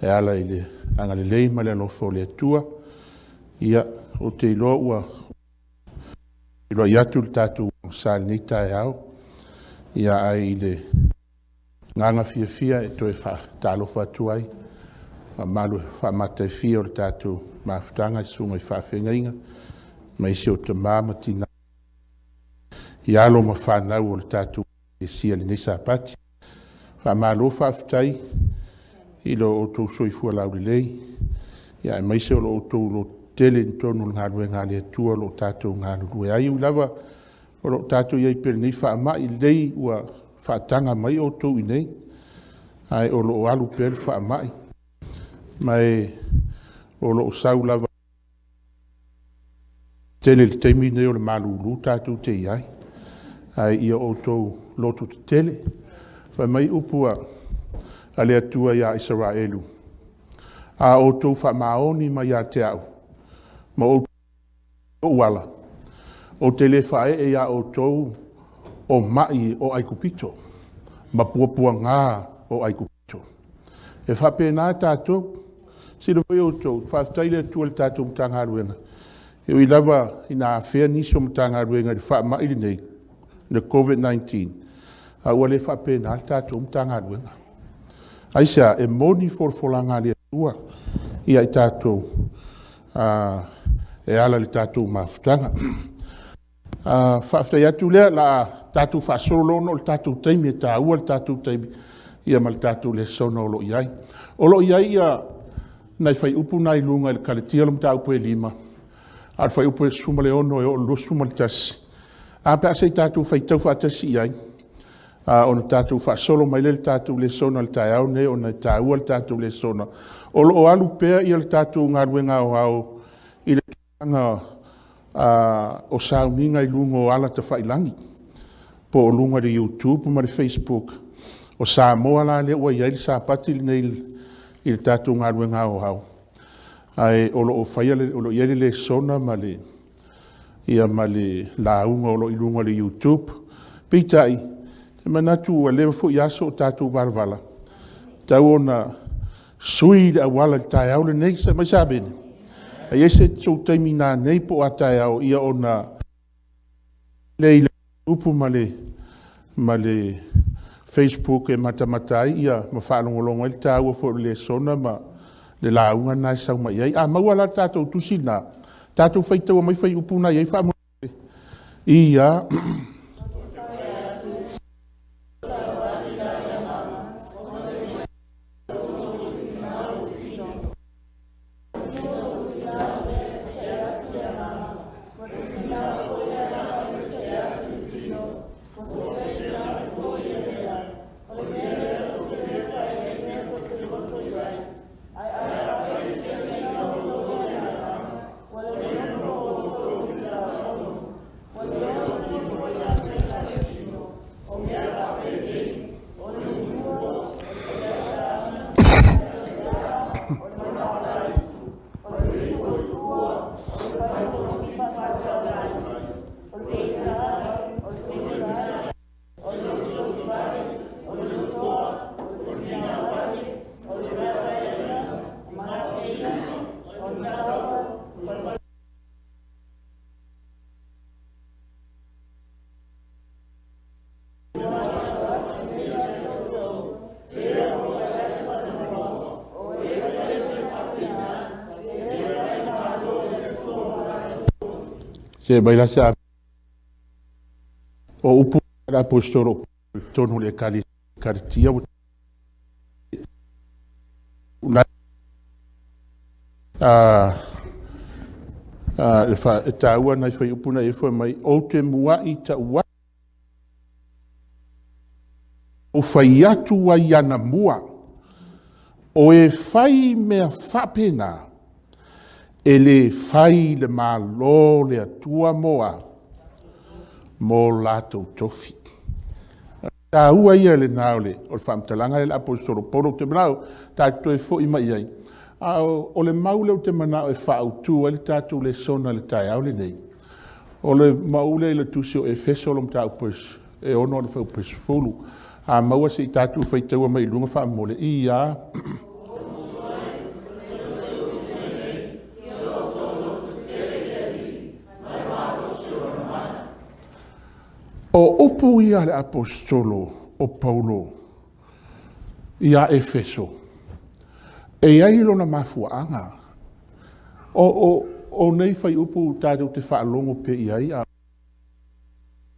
e ala i le agalelei ma le alofa o le Atua. Ia, ou te iloa ua feiloai atu le tatou sa i lenei taeao, ia ae i le agaga fiafia e toe faatalofa atu ai, mamalu faamataifia o le tatou mafutaga i susuga i faafeagaiga, aemaise o tama ma tina i alo ma fanau o le tatou Ekalesia i lenei Sapati. Faamalo faafetai i lo outou soifua laulelei, ia aemaise o lo outou lototele i totonu o le galuega a le Atua o lo o tatou galulue ai. E ui lava o lo o tatou i ai pea i lenei faamai, lelei ua faataga mai outou i inei, ae o lo o alu pea le faamai, ma e o lo o sau lava tele i le taimi lenei o le malulu tatou te i ai, ae ia outou loto tetele. Fai mai upu a le Atua ia Isaraelu, a outou faamaoni mai ia te au, ma ou ala, ou te le faaee iā outou o mai o Aikupito ma puapuagā o Aikupito. E faapena tatou. Sila foi outou, faafetai i le Atua i le tatou Matagaluega. E ui lava ina afea nisi o Matagaluega i le faamai lenei, le COVID-19, a ua le faapena le tatou Matagaluega. Aisea? E moni folafolaga a le Atua ia i tatou e ala i le tatou mafutaga. Faafetai atu lea, la tatou faasolo loa ona o le tatou taimi, e taua le tatou taimi ia ma le tatou lesona o lo o i ai. O lo o i ai ia nai fuaiupu na i luga i le Kalatia o le mataupu e 5, a o le fuaiupu e 16 e oo i le 21. A pe a se i tatou faitau faatasi i ai, ona tatou faasolo mai lea i le tatou lesona i le taeao lenei ona e taua le tatou lesona. O lo o alu pea ia le tatou galuega aoao i le tulaga o sauniga i luga o ala tafailagi, po o luga i le YouTube ma le Facebook. O Samoa la lea ua i ai le Sapati lenei i le tatou galuega aoao, ae o lo o faia, o lo o i ai le lesona ma le ia ma le lauga o lo o i luga o le YouTube. Peitai, e manatu ua leva foi aso o tatou valavala, tau ona sui le auala i le taeao lenei. Se mai se amene. A i ai se sou taimi nanei po o a taeao, ia ona le i le upu ma le Facebook e matamata ai ia ma faalogologo ai le taua foi o le lesona ma le lauga lena e sau mai ai. A maua la le tatou tusi lena, tatou faitaua mai fuaiupu na i ai faamolemole. Ia. Se mai la se o upu a aposetolo i totonu o le Ekalesia ua e taua nai fuaiupu na e fai mai, ou te mua'i ta'u ou fai atu ai anamua, o e fai mea faapena, e lē fai le Malo o le Atua mo a? Mo latou tofi. Taua ia lena o le faamatalaga lea le Aposetolo Paulo, ou te manao tatou toe foi mai i ai. A o le mau lea ou te manao e faaautu ai le tatou lesona i le taeao lenei, o le mau lea i le tusi o Efeso, le mataupu e 6 i le fuaiupu e 10. A maua se i tatou faitaua mai i luga faamolemole. Ia. O upu ia a le Aposetolo o Paulo ia Efeso, e i ai lona mafuaaga. O nei fuaiupu tatou te faalogo pea i ai a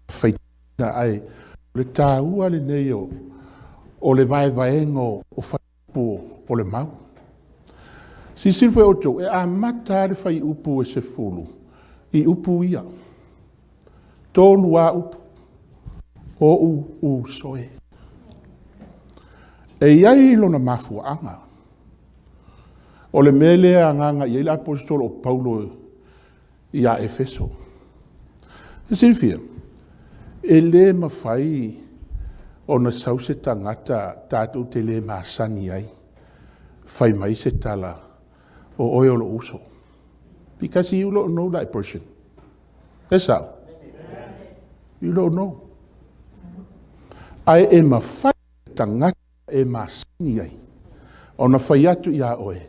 faitauina, ae o le taua lenei o le vaevaega o fuaiupu o le mau. Silasila foi outou, e amata lava le fuaiupu e 10 i upu ia. 3 lava upu, o ou uso e. E i ai lona mafuaaga. O le mea lea e agaga i ai le Aposetolo o Paulo ia Efeso. E silafia, e le mafai ona sau se tagata tatou te le masani ai, fai mai se tala, o oe o lou uso. Because you don't know that person. E sao? You don't know. Ae e mafai le tagata e masani ai ona fai atu iā oe,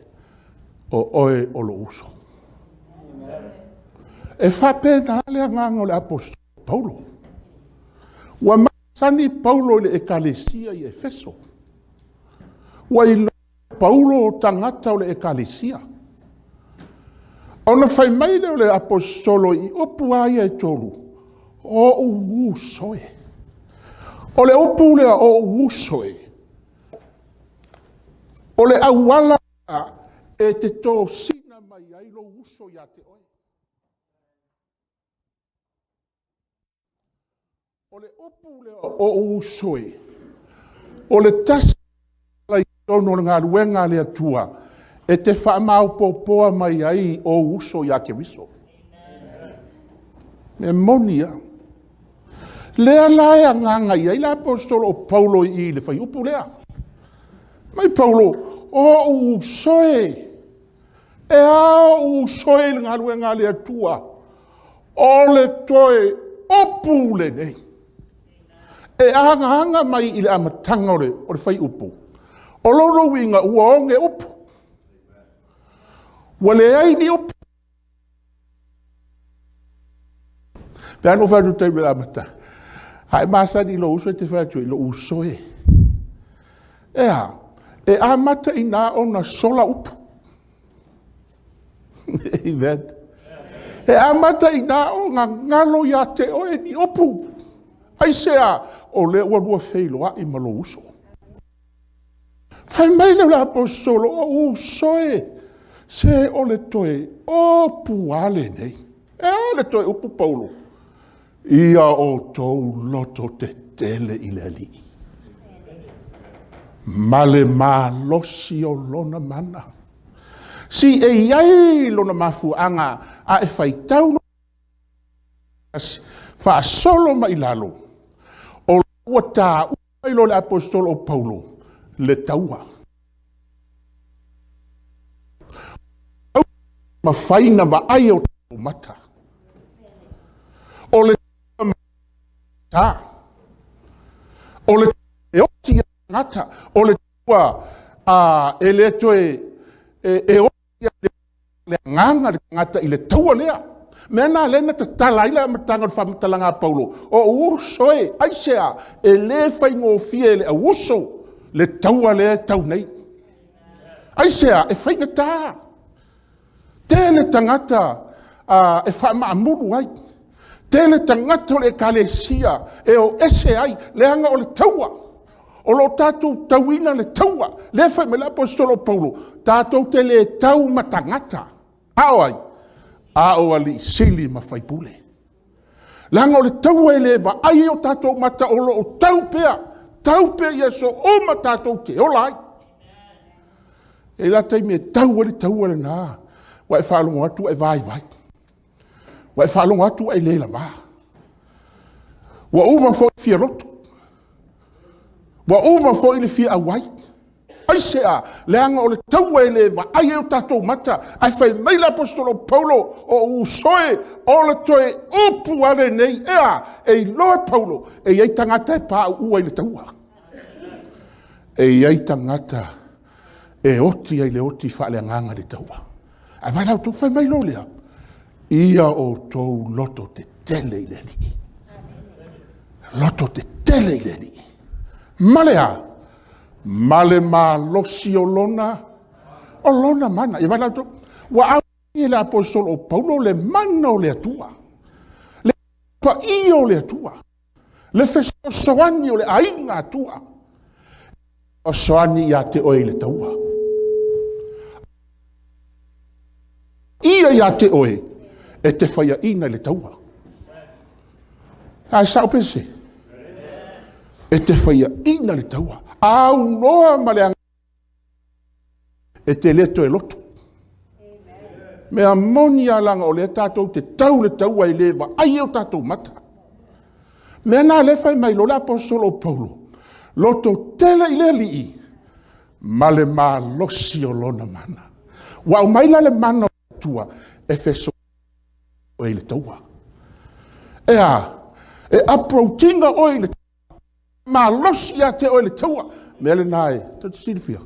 o oe o lou uso. E faapena le agaga o le Aposetolo Paulo. Ua masani Paulo i le Ekalesia i Efeso. Ua iloa e Paulo o tagata o le Ekalesia. Ona fai mai lea o le Aposetolo i upu lava ia e 3, o ou uso e. O le upu lea o ou uso e, o le auala e te tosina mai ai lou uso ia te oe. O le upu lea o ou uso e, o le tasi i totonu o le galuega a le Atua e te faamaopoopoa mai ai ou uso ia Keriso. E moni lava. Lea la e agaga i ai le Aposetolo o Paulo i le fuaiupu lea. Mai Paulo, o ou uso e, e a ou uso e i le galuega a le Atua, o le toe upu lenei. E agaaga mai i le amataga o le fuaiupu. O lona uiga ua oge upu. Ua leai ni upu. Pe a na ou fai atu i le taimi o le amataga, a e masani i lou uso e te fai atu ai, lou uso e. E a? E amata i ina ona sola upu. Amen. E amata i ina ona galo ia te oe ni upu. Aisea? O lea ua lua feiloai ma lou uso. Fai mai lea o le Aposetolo, o uso e, se o le toe upu lava lenei. E a le toe upu Paulo? Ia outou loto tetele i le Alii ma le malosi o lona mana. Si e i ai lona mafuaaga a e faitau faasolo mai lalo, o ua taua mai loa le Aposetolo o Paulo le taua. Mafai na vaai o tatou mata. O le ta. O le e oti ia tagata. O le taua e le toe e oti le agaga le tagata i le taua lea. Mea na lea na tatala ai le amataga o le faamatalaga a Paulo, o ou uso e, aisea, e le faigofie e le au uso le taua lea e tau nei. Aisea, e faigata. Tele tagata e faamaamulu ai. Tele tagata o le Ekalesia e o ese ai, leaga o le taua. O lo o tatou tauina le taua. Lea fai mai le Aposetolo o Paulo, tatou te le tau ma tagata. A o ai? A o alii sili ma faipule. Leaga o le taua e le vaai ai o tatou mata, o lo o tau pea, tau pea i aso uma tatou te ola ai. E i ai la taimi e tau ai le taua lena, ua e faalogo atu ua e vaivai. Ua e faalogo atu ua e le lavā. Ua uma foi le fia lotu. Ua uma foi le fia auai. Aisea? Leaga o le taua e le vaai ai o tatou mata. Ae fai mai le Aposetolo Paulo, o uso e, o le toe upu a lenei. Ea, e iloa e Paulo, e i ai tagata e paua i le taua. E i ai tagata e oti ai le oti faaleagaga i le taua. Ae vaai la outou, fai mai loa lea, ia outou loto tetele i le Alii. Loto tetele i le Alii. Ma le a? Ma le malosi o lona, o lona mana. Ia vaai la outou, ua aumai e le aposetolo o Paulo le mana o le Atua, le paia o le Atua, le fesoasoani o le aiga Atua, fesoasoani ia te oe i le taua. Ia ia te oe e te faiaina i le taua. Ae sao pe sese? E te faiaina i le taua. Aunoa ma le e te le toe lotu. Mea moni lava leaga o lea tatou te tau le taua e le vaai e o tatou mata. Mea na lea fai mai loa le aposetolo o Paulo, loto tele i le Alii ma le malosi o lona mana. Ua aumai la le mana o le Atua e fesoasoani oe i le taua. E a? E approach ina oe i le malosi ia te oe i le taua. Mea lena e tou te silafia,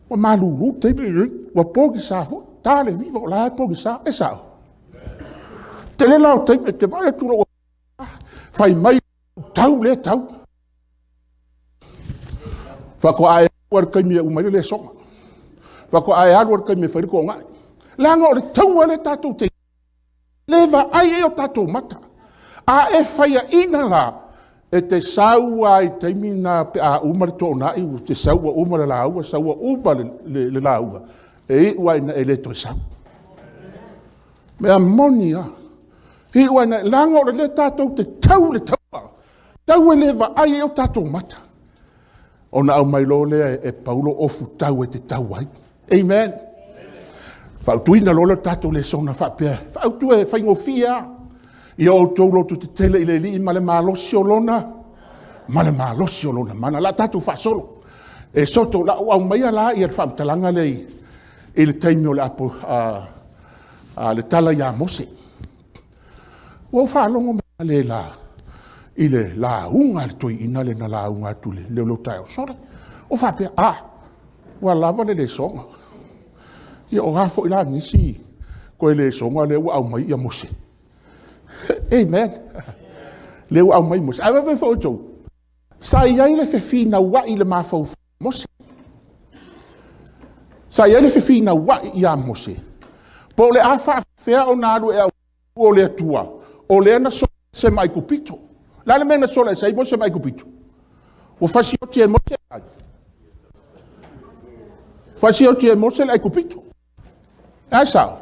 ua malulu le taimi lenei, ua pogisa foi, ta le 9 o la e pogisa, e sao? Tele la o taimi e te vaai atu loa ua fai mai tau lea tau. Faatoa e alu lava i le taimi e uma ai le lesona. Faatoa e alu lava i le taimi e fai ai le toonai. Leaga o le taua lea tatou te le vaai ai o tatou mata. A e faiaina la, e te sau lava i le taimi lena pe a uma le toonai, e te sau ua uma le lauga, sau ua uma le lauga, e iu lava ina e le toe sau. Mea moni lava. E iu lava ina, leaga o lea tatou te tau i le taua, tau e le vaai ai o tatou mata. Ona aumai loa lea e Paulo ofutau e te tau ai. Amen. Fautuina loa lea o le tatou lesona faapea, faautu e faigofie lava. Ia outou lototetele i le Alii ma le malosi o lona, ma le malosi o lona mana. O le a tatou faasolo. E soto, o le a ou aumaia la le faamatalaga lea i le taimi o le, le tala ia Mose. Ua ou faalogo mai le la i le lauga a le toeaina lea na lauga atu i le leoleo taeao. Sole, ua faapea, a, ua lava le lesona. Ia o a foi la nisi toe lesona lea ua aumai ia Mose. Amen. Lea ua aumai Mose. Ae vaai foi outou, sa i ai le fefinauai i le mafaufau o Mose. Sa i ai le fefinauai ia Mose, po o le a faafefea ona alu e o le Atua, o lea na sola ese ma Aikupito. O le a le mea na sola ese ai Mose ma Aikupito? Ua fasioti e Mose ai? Fasioti e Mose le Aikupito. E sao?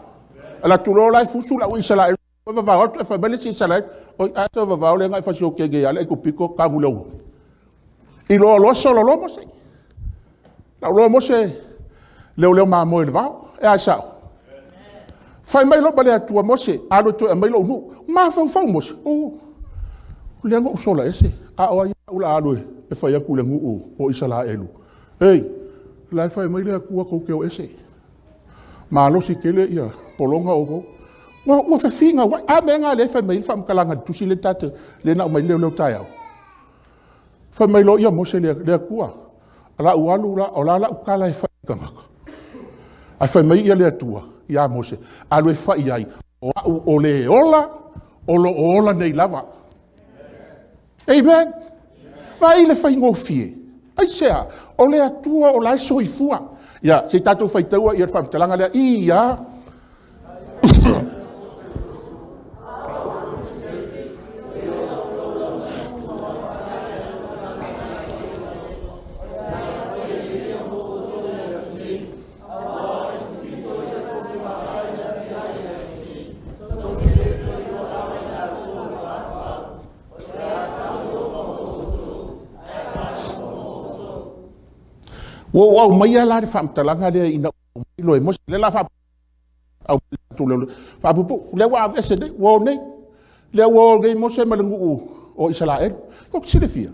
Alu atu loa la e fusu le au Isaraelu, vavao atu e fai mai le isi Isaraelu, oi ae toe vavao lea na e fasioti nei ia le Aikupito tanu le auau. Iloa loa solo loa Mose. Lau loa Mose leoleo mamoe i le vao. E a sao? Fai mai loa ma le Atua, Mose, alu e toe aumai lou nuu. Mafaufau Mose, o, lea na ou sola ese, a o ai au la alu e fai atu i le nuu o Isaraelu. Ei, la e fai mai le Atua tou te o ese. Malosi tele ia pologa outou. Ua fefinauai. A mea na lea e fai mai ai le faamatalaga i le tusi lea tatou, lea na aumai le leoleo taeao. Fai mai loa ia Mose le Atua, o lau alu la, o la lau tala e fai i tagata. Ae fai mai ia le Atua ia Mose, alu e fai ai, o au o le ola, o lo o ola nei lava. Amen. Vaai le faigofie. Aisea? O le Atua o la e soifua. Ia, se i tatou faitaua ia le faamatalaga lea. Ia. Ua ou aumaia la le faamatalaga lea ina ua aumai loa e Mose. Lea la faapuupuu, lea ua aveese nei, ua o nei. Lea ua o nei Mose ma le nuu o Isaraelu. Tou te silafia,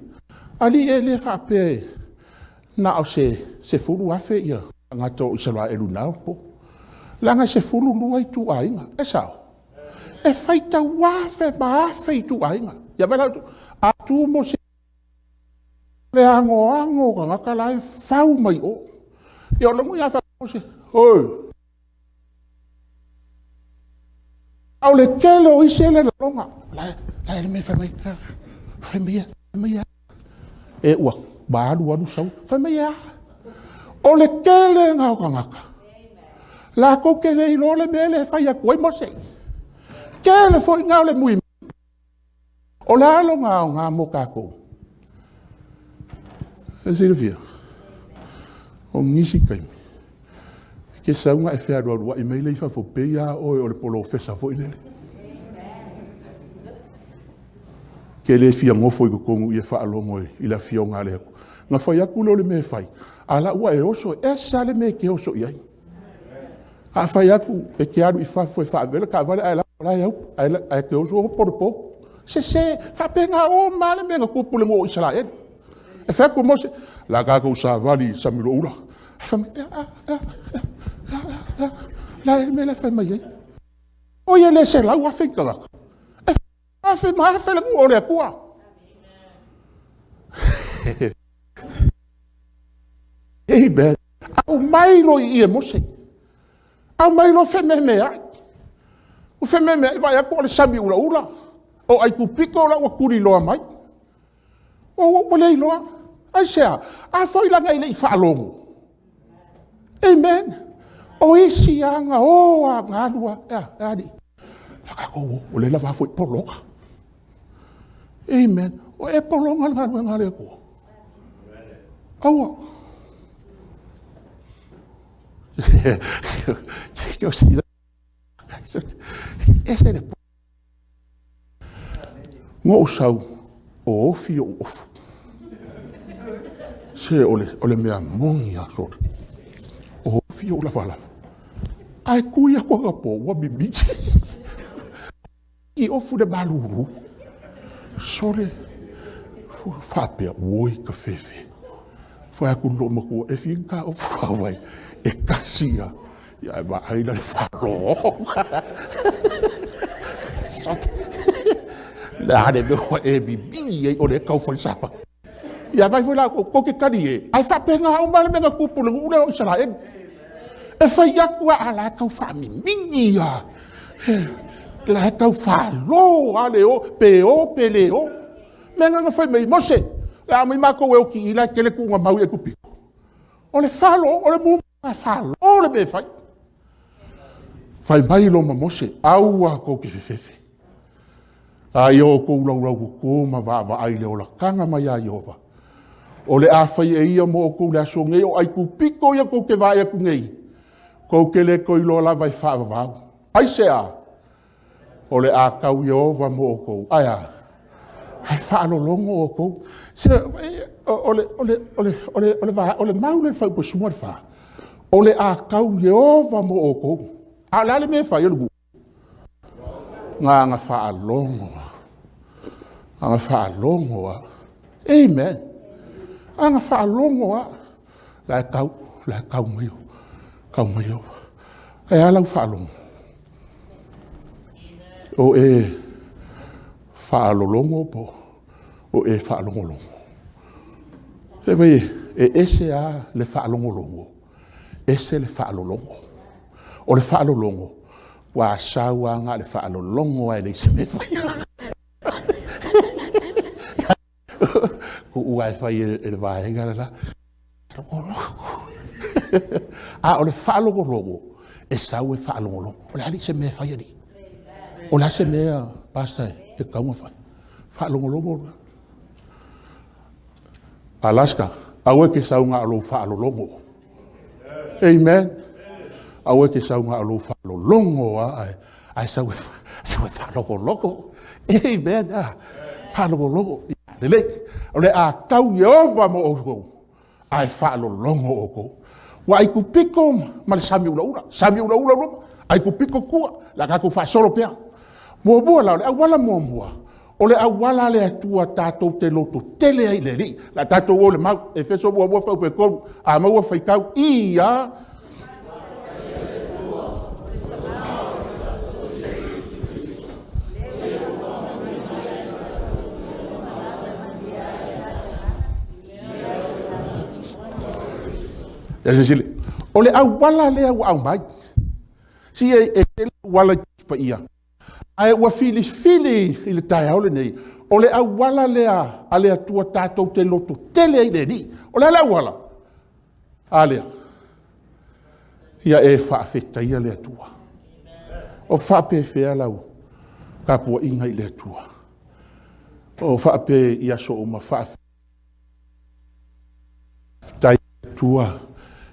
alii e le faapea na o se 10,000 ia tagata o Isaraelu i na po. Leaga e 12 ituaiga. E sao? E faitau afe ma afe ituaiga. Ia vaai la outou, a tu Mose le anoano o tagata la e fau mai o. Ia o lona uiga a Mose, oi, a o le tele o isi ele laloga. La e le mea fai mai. Fai mai e, fai mai e, e ua alu alu sau. Fai mai e a? O le tele o tagata, latou te le iloa le mea lea e fai atu ai Mose. Tele foi na o le mui. O le a lona aoga mo tatou? E silafia, o nisi taimi, e te sau na e fealualuai mai lea i fafo, pei lava oe o le polofesa foi lele. Te le fia nofo i totonu i e faalogo i le afioga a le Atua. Na fai atu lea o le mea e fai, a la ua e oso, e ese lava le mea e te oso i ai. A fai atu e te alu i fafo e faavela taavale, ae la e au, ae te oso opo le po. Sese, faapena uma lava le mea na tupu i le nuu o Isaraelu. E fai atu Mose, o le a tatou savali i le sami ulaula. Ae fai mai, ea, ea, ea, ea, ea, ea, la e le mea la e fai mai ai. O ia le 100,000 ni tagata. E afe ma afe le nuu o le Atua. Amen. Aumai loa i i e Mose. Aumai loa fememeai. Ua fememeai vaai atu o le sami ulaula. O Aikupito la ua tuliloa mai. Ua le iloa. Aisea? A foi laga e le i faalogo. Amen. O isi aga o a alu a, e a, e alii. La tatou o, o le lava foi pologa. Amen. O e pologa le galuega a le Atua. Aua. Ese le na ou sau o ofi ou ofu. Se o le mea moni a sole. O ofi ou lavalava. Ae kui aku anapo ua mimiti. I ofu le malulu. Sole faapea, oi ka fefe. Fai atu lou matua, e fia ni ta ofu vai. E tasi ia. Ia e vaai la le faalogo. Le a le mea ua e mimigi ai o le tau fai sapa. Ia vai foi la kou te tali e. Ae faapena uma le mea na tupu le nuu lea o Isaraelu. E fai atu a la e tau faamimigi ia. La e tau falo a le o, pe o pe le o. Mea na fai mai Mose, le a mai matou e oti i la e tele tuuga mau i Aikupito. O le falo, o le mumu a falo le mea e fai. Fai mai lo ma Mose, aua kou te fefefe. A ia outou laulau toto ma vaavaai i le olataga mai ia Ieova. O le a fai e ia mo outou le aso nei o Aikupito ia kou te vaai atu nei. Kou te le toe iloa lava e faavavau. Aisea? O le a tau Ieova mo outou. Ae a? Ae faalologo outou. Se, o le, o le, o le, o le, o le, o le mau le faaupu e le fa. O le a tau Ieova mo outou. A o le a le mea e fai o le nuu? Nga faalogo. Aga faalogo a. Amen. Aga faalogo a. La e tau, la e tau mai o. Tau mai o. E a lau faalogo. O e faalologo po o e faalogologo. E vai e ese a le faalogologo, ese le faalologo. O le faalologo, ua sau a nga le faalologo ai le isi mea fai. Ku ua e fai e le vaega le la. A o le faalogologo, e sau e faalogologo. O le a se mea e fai ali. O le a se mea, pastor, e taunga fai. Faalogologo la. Alaska, aua e te sau na o lou faalologo. Amen. Aua e te sau na o lou faalologo a, ae sau e, sau e faalogologo. Amen. Ah, faalogologo. Lelei. O le a tau Ieova mo outou, ae faalologo outou. Ua Aikupito ma le sami ulaula. Sami ulaula luma, Aikupito tua, la tatou faasolo pea. Muamua la, o le auala muamua, o le auala a le Atua tatou te loto tele ai i le Alii. La tatou o le mau, Efeso muamua fuaiupu e 3, a maua faitau, ia Ia silasila. O le auala lea ua aumai. Si e tele auala i Tusi Paia. Ae ua filifili i le taeao lenei, O le auala lea a le Atua tatou te lototele ai i le Alii. O le a le auala? A lea. Ia e faafetaia le Atua. O faapefea lau tapuaiga i le Atua? O faapea i aso uma, faafetai Atua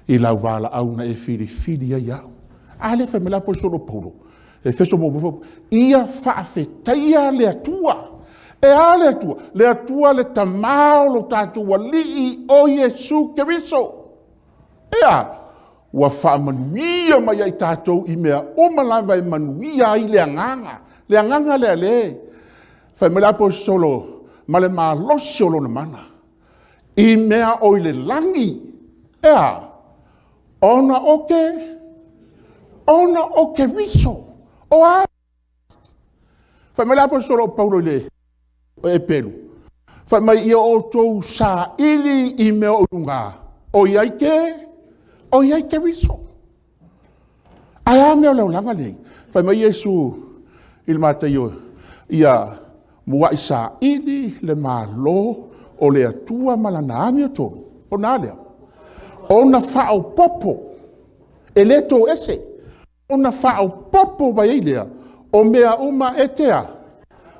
i lau valaau na e filifili ai au. A lea fai mai le aposetolo Paulo, Efeso 1, ia faafetaia le Atua. E a le Atua? Le Atua le Tamā o lo tatou Alii o Iesu Keriso. E a? Ua faamanuia mai ai tatou i mea uma lava e manuia ai le agaga. Le agaga lea le fai mai le aposetolo ma le malosi o lona mana i mea o i le lagi. E a? Ona o ke ona o Keriso. O a? Fai mai le aposetolo o Paulo i le Epelu, fai mai ia outou saili i mea o luga, o i ai ke, o i ai Keriso. Ae a mea o le olaga lenei? Fai mai Iesu i le Mataio, ia muai saili le Malo o le Atua ma lana amiotonu. Ona a lea? Ona faaopoopo, e le toese, ona faaopoopo mai ai lea o mea uma e te a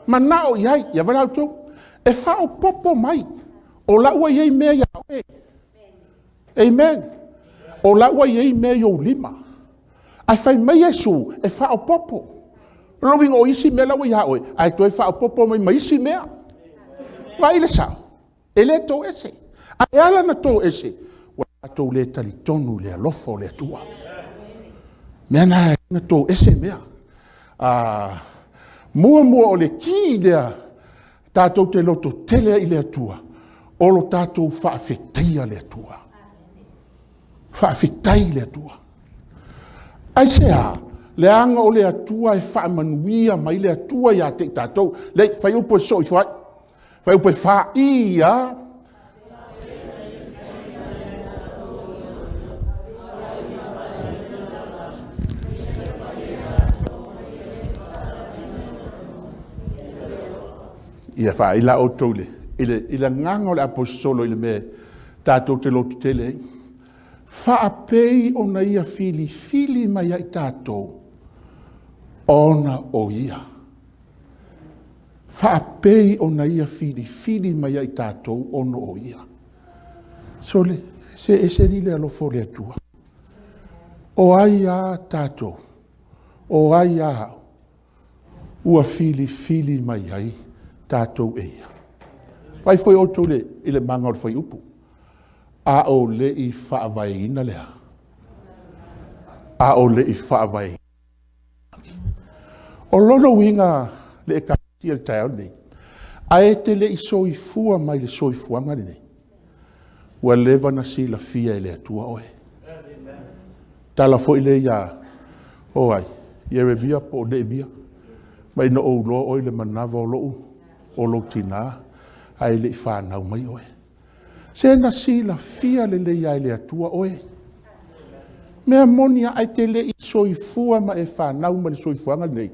manao i ai. Ia vaai la outou, e faaopoopo mai, o la ua i ai mea ia oe. Amen. O la ua i ai mea i ou lima. Ae fai mai Iesu e faaopoopo. O lona uiga o isi mea la ua ia oe, ae toe faaopoopo mai ma isi mea. Vaai le sao, e le toese. Ae ala ona toese, ua tatou le talitonu i le alofa o le Atua. Mea na na toese mea. Muamua o le ki lea tatou te lototele ai i le Atua, o lo tatou faafetaia le Atua. Faafetai i le Atua. Aisea? Leaga o le Atua e faamanuia mai le Atua ia te i tatou. Le fuaiupu e sosoo ifo ai. Fuaiupu e 4. Ia Ia faaii la outou i le agaga o le aposetolo i le mea tatou te lototele ai. Faapei ona ia filifili mai ai tatou ona o ia. Faapei ona ia filifili mai ai tatou ona o ia. Sole, se ese li le alofa o le Atua. O ai a tatou, o ai a au, ua filifili mai ai tatou e ia. Vaai foi outou i le maga o le fuaiupu. A o le i faavaeina le a? A o le i faavaeina. O lona uiga le Ekalesia i le taeao lenei, ae te le i soifua mai le soifuaga lenei, ua leva na silafia e le Atua oe. Tala foi lea ia, o ai, Ieremia po o Neemia, mai na ou iloa oe i le manava o lou, o lou tinā, ae le i fanau mai oe. Se na silafia lelei lava e le Atua oe. Mea moni lava, ae te le i soifua ma e fanau mai le soifuaga lenei,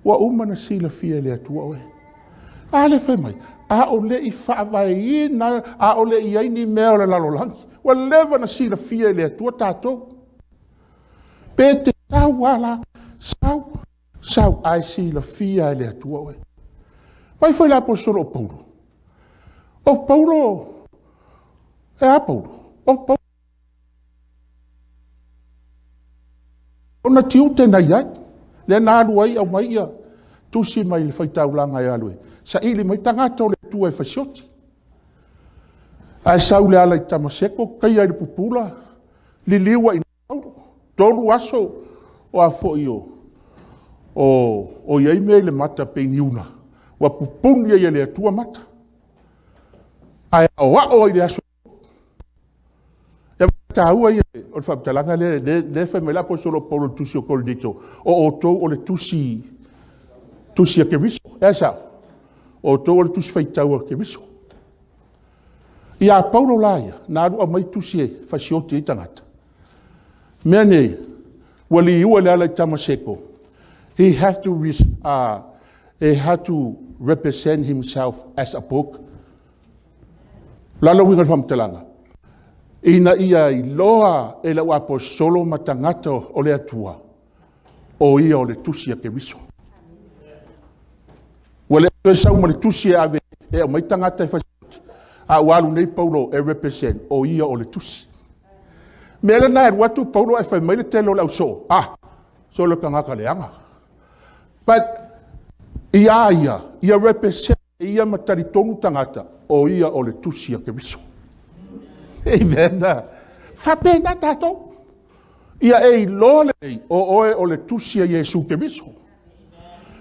ua uma ona silafia e le Atua oe. A lea fai mai, a o le i faavaeina, a o le i ai ni mea o le lalolagi, ua leva ona silafia e le Atua tatou. Pe te sau lava la, sau, sau, ae silafia e le Atua oe. Vaai foi le aposetolo o Paulo. O Paulo, e a Paulo? O Paulo, ona tiute na i ai, lea na alu ai aumai ia tusi mai le faitaulaga e alu e saili mai tagata o le Atua e fasioti. Ae sau le ala i Tamaseko, taia i le pupula, liliu ai Paulo. 3 aso o a foi o i ai mea i le mata pei ni una, ua pupuni ai e le Atua mata. Ae aoao ai i le aso. E taua ia o le faamatalaga lea, lea fai mai le aposetolo Paulo i le tusi o Korinito, o outou o le tusi, tusi a Keriso. E a sao? O outou o le tusi faitau a Keriso. Ia Paulo la ia, na alu aumai tusi e fasioti ai tagata. Mea nei, ua liua le ala i Tamaseko. He had to, he had to represent himself as a book. O le a le uiga o le faamatalaga? Ina ia iloa e le auapolisolo ma tagata o le Atua, o ia o le tusi a Keriso. Ua le toe sau ma le tusi e ave e aumai tagata e fai, a ua alu nei Paulo e represent, o ia o le tusi. O le mea lena e alu atu Paulo ae fai mai le tele o le ausoo, ah, sole tagata leaga. But ia ia, ia represent ia ma talitonu tagata, o ia o le tusi a Keriso. Amen. Faapena tatou. Ia e iloa lelei, o oe o le tusi a Iesu Keriso.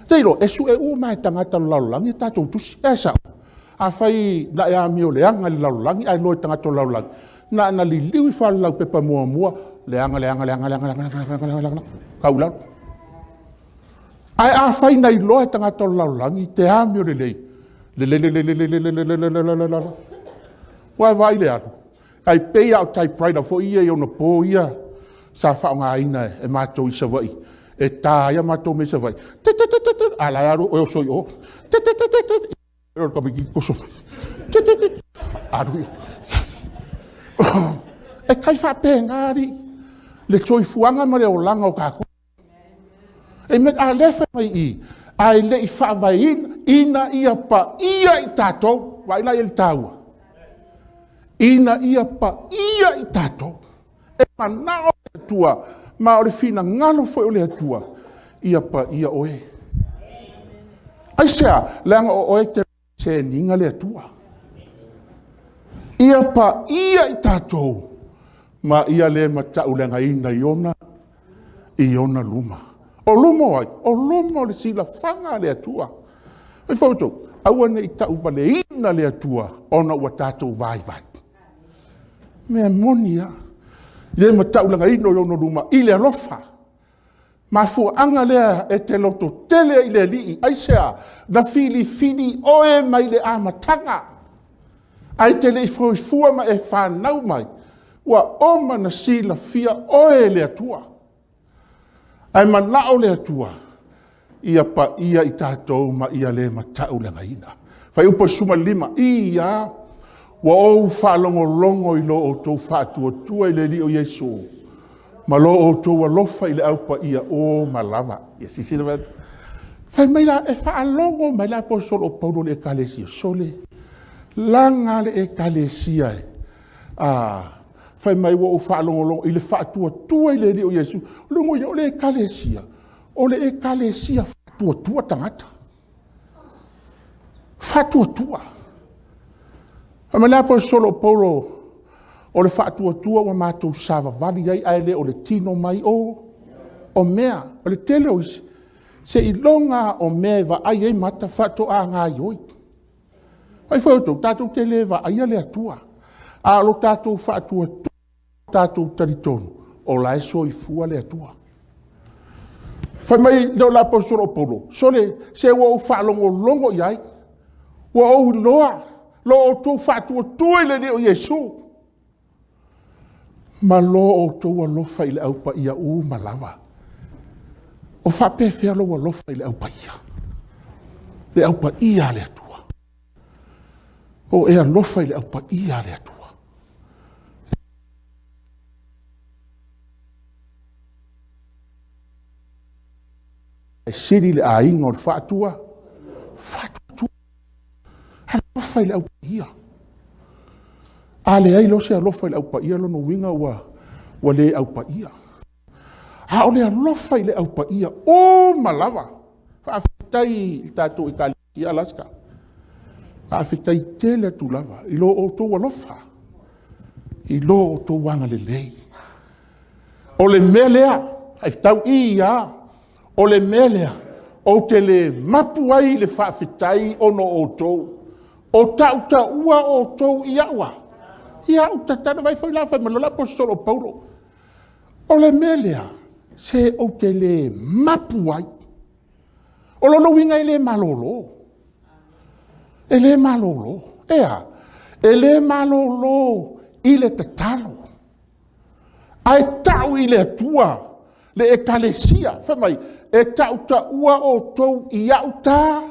Te iloa, e sue uma e tagata o le lalolagi tatou tusi. E sao. Afai na e amio leaga i le lalolagi ae iloa e tagata o le lalolagi, na ona liliu ifo lava o le laupepa muamua, leaga, leaga, leaga, leaga, leaga, leaga, leaga, leaga, tau i lalo. Ae afai na iloa e tagata o le lalolagi te amio lelei, lelei, lelei, lelei, lelei, lelei, lelei, lelei, lelei, ua vaai le alu, ai pei lava o typewriter foi ia i ona po ia sa faaaogaina e matou i Savaii, e ta ai a matou mea i Savaii. A la e alu e oso i o. O le tamaitiiti toso mai. Alu i o. E tai faapena alii le soifuaga ma le olaga o tatou. Amen. A lea fai mai i, ae le i faavaeina ina ia paia i tatou. Vaai la i ai le taua. Ina ia paia i tatou. E manao le Atua, ma o le finagalo foi o le Atua, ia paia oe. Aisea? Leaga o oe e te seniga le Atua. Ia paia i tatou, ma ia le matauleagaina i ona, i ona luma. O luma o ai? O luma o le silafaga a le Atua. Fai foi outou, aua ne i tauvaleina le Atua ona ua tatou vaivai. Mea moni lava. Le mataulagaina o ona luma i le alofa. Mafuaaga lea e te lototele ai i le Alii. Aisea? Na filifili oe mai le amataga. Ae te le i soifua ma e fanau mai, ua oma na silafia oe e le Atua. Ae manao le Atua, ia paia i tatou ma ia le matauleagaina. Fuaiupu 15, ia, ua ou faalogologo i lo outou faatuatua i le Alii o Iesu, ma lo outou alofa i le au paia uma lava. Ia silasila mai. Fai mai la, e faalogo mai le aposetolo o Paulo i le ekalesia, sole, laga le ekalesia e, fai mai ua ou faalogologo i le faatuatua i le Alii o Iesu. O lona uiga, o le ekalesia, o le ekalesia faatuatua tagata. Faatuatua. Fai mai le aposetolo o Paulo, o le faatuatua ua matou savavali ai, ae le o le tino mai o mea. O le tele o isi, seiloga o mea e vaai ai mata faatoa gaioi. Ai foi outou, tatou te le vaaia le Atua, a o lo tatou faatuatua, tatou talitonu, o la e soifua le Atua. Fai mai le aposetolo o Paulo, sole, se ua ou faalogologo i ai, ua ou iloa lo outou faatuatua i le Alii o Iesu, ma lo outou alofa i le au paia uma lava. O faapefea lou alofa i le au paia? Le au paia a le Atua. O e alofa i le au paia a le Atua. E sili le aiga o le faatua, faatuatua. Alofa i le au paia. A leai loa se alofa i le au paia, lona uiga ua le au paia. A o le alofa i le au paia uma lava. Faafetai i le tatou ekalesia Alaska. Faafetai tele atu lava i lo outou alofa, i lo outou agalelei. O le mea lea, e tau i lava, o le mea lea, ou te le mapu ai i le faafetai ona o outou. O tautaua outou i au a? I au tatalo. Vaai foi la, fai mai loa le aposetolo o Paulo. O le mea lea, se ou te le mapu ai. O lona uiga e le malolo. E le malolo. E a? E le malolo i le tatalo. Ae tau i le Atua le ekalesia. Fai mai, e tautaua outou i au ta.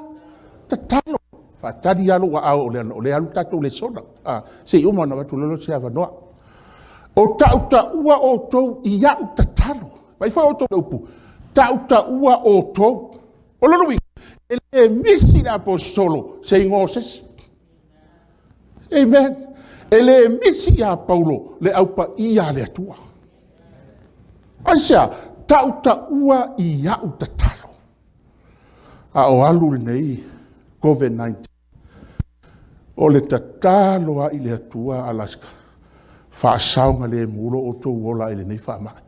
Tatalo, faatali lava lou aao o lea e alu le tatou lesona, se i uma ona avatu loa lea o se avanoa. O tautaua outou i au tatalo. Vaai foi outou i le upu, tautaua outou. O lona uiga, e le misi i le aposetolo se igoa o se isi. Amen. E le misi ia Paulo le aupaia a le Atua. Aisea? Tautaua i au tatalo. A o alu lenei COVID-19, o le tatalo lava i le Atua Alaska, faasaogalemu lo outou ola i lenei faamai.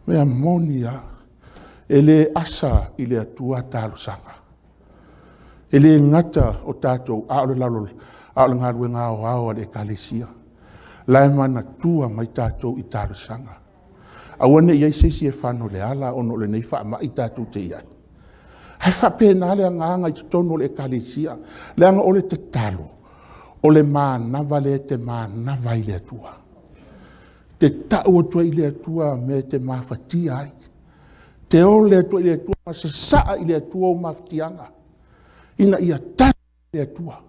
Mea moni lava, e le asa i le Atua talosaga. E le gata o tatou, a o le lalolagi, a o le galuega aoao a le Ekalesia. La e manatua mai tatou i talosaga. Aua ne i i ai se isi e fano i le ala ona o lenei faamai tatou te i ai. Ae faapena le agaga i totonu o le Ekalesia, leaga o le tatalo, o le manava lea e te manava ai i le Atua. Te tau atu ai i le Atua mea e te mafatia ai. Te ole atu ai i le Atua ma sasaa i le Atua ou mafatiaga, ina ia tali le Atua.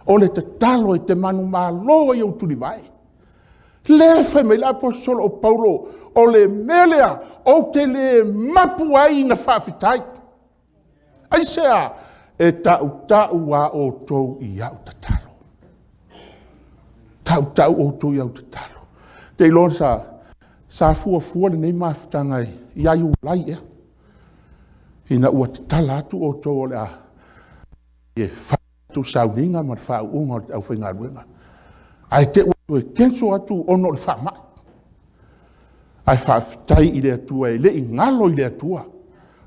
O le tatalo e te manumalo ai i ou tulivae. Lea fai mai le aposetolo o Paulo, o le mea lea ou te le mapu ai ina faafetai. Aisea? E tautau lava outou i au tatalo. Tautau outou i au tatalo. Ou te iloa sa fuafua lenei mafutaga ia Iulai ea, ina ua tatala atu outou o le a e fai atu sauniga ma le faauuga o le aufaigaluega. Ae te i ua toe cancel atu ona o le faamai. Ae faafetai i le Atua e le i galo i le Atua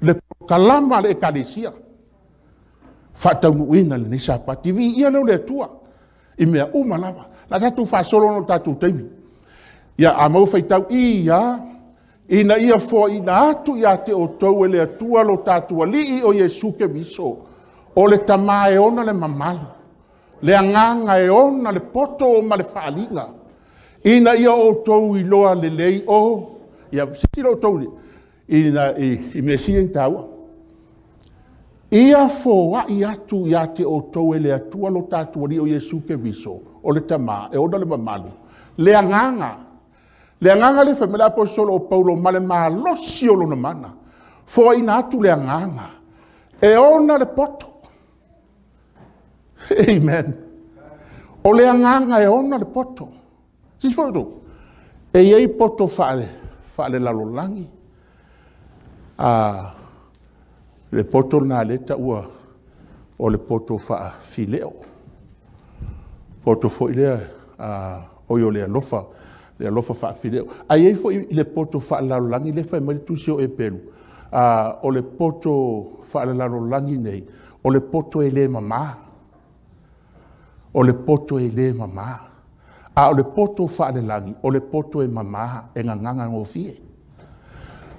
le polokalama a le Ekalesia faataunuuina lenei Sapati. Viia lea o le Atua i mea uma lava. O le a tatou faasolo ona o le tatou taimi. Ia, a maua faitau, ia, ina ia foaiina atu ia te outou e le Atua lo tatou Alii o Iesu Keriso, o le Tama e ona le mamalu, le Agaga e ona le poto ma le faaaliga, ina ia outou iloa lelei o, ia silasila outou i mea sili ona taua. Ia foai atu ia te outou e le Atua lo tatou Alii o Iesu Keriso, o le Tama e ona le mamalu, le Agaga, le Agaga lea fai mai le aposetolo o Paulo ma le malosi o lona mana, foaiina atu le Agaga e ona le poto. Amen. O le Agaga e ona le poto. Silasila foi outou, e i ai poto faalelalolagi, le poto lena lea e taua o le poto faafileo, poto foi lea, oi o le alofa, le alofa faafileo. Ae i ai foi le poto faalelalolagi lea e fai mai le tusi o Eperu, o le poto faalelalolagi nei, o le poto e le mama. O le poto e le mama. A o le poto faalelagi, o le poto e mama, e gagaga gofie.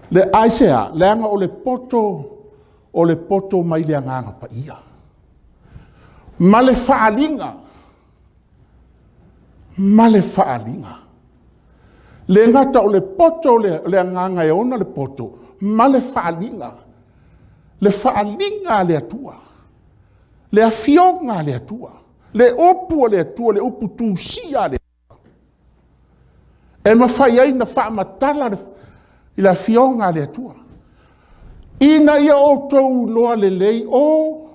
Le aisea, leaga o le poto, o le poto mai le Agaga Paia. Ma le faaaliga, ma le faaaliga. Le gata o le poto, le agaga e ona le poto, ma le faaaliga. Le faaaliga a le Atua. Le afioga a le Atua. Le upu a le Atua, le upu tusia a le Atua. E mafai ai ona faamatala i le afioga a le Atua. Ina ia outou iloa lelei o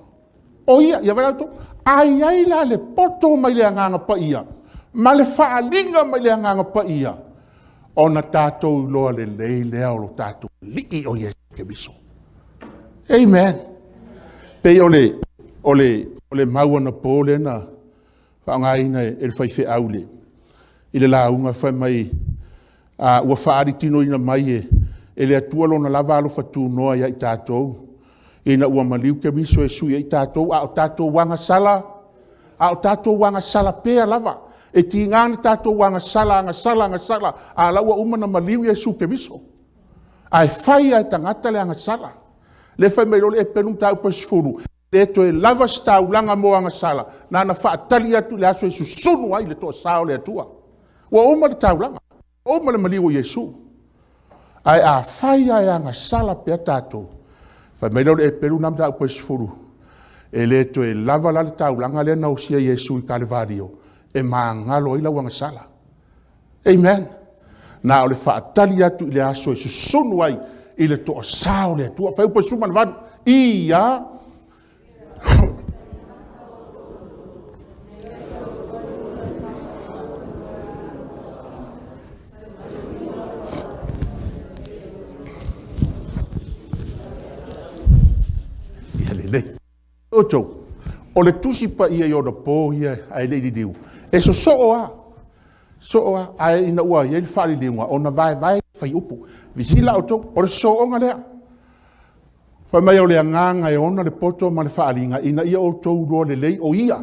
ia. Ia vaai outou. A i ai la le poto mai le Agaga Paia, ma le faaaliga mai le Agaga Paia, ona tatou iloa lelei lea o lo tatou Alii o Iesu Keriso. Amen. Pei o le mau anapo lea na faaaogaina e le faifeau i le lauga fai mai, ua faalitinoina mai e le Atua lona lava alofa tunoa ia i tatou, ina ua maliu Keriso e sui ai tatou, a o tatou agasala, a o tatou agasala pea lava. E tiga na tatou agasala, agasala, agasala, a la ua uma na maliu Iesu Keriso. Ae fai lava e tagata le agasala. Le fai mai loa le Eperu mataupu 10, le toe lava se taulaga mo agasala, na ona faatali atu i le aso e susunu ai le toasa o le Atua. Ua uma le taulaga, ua uma le maliu o Iesu. Ae a fai lava e agasala pea tatou, fai mai lea o le Eperu lena mataupu 10, E le toe lava la le taulaga lea na osia Iesu i Kalevalio e magalo ai lau agasala. Amen. Na o le faatali atu i le aso e susunu ai i le toasā o le Atua. Fuaiupu 18. Ia Ia lelei. Outou, o le Tusi Paia i ona po ia ae le i liliu, e sosoo lava, soo lava, ae ina ua i ai le faaliliuga, ona vaevae fuaiupu. Silasila outou, o le sosooga lea. Fai mai o le agaga e ona le poto ma le faaaliga ina ia outou iloa lelei o Ia.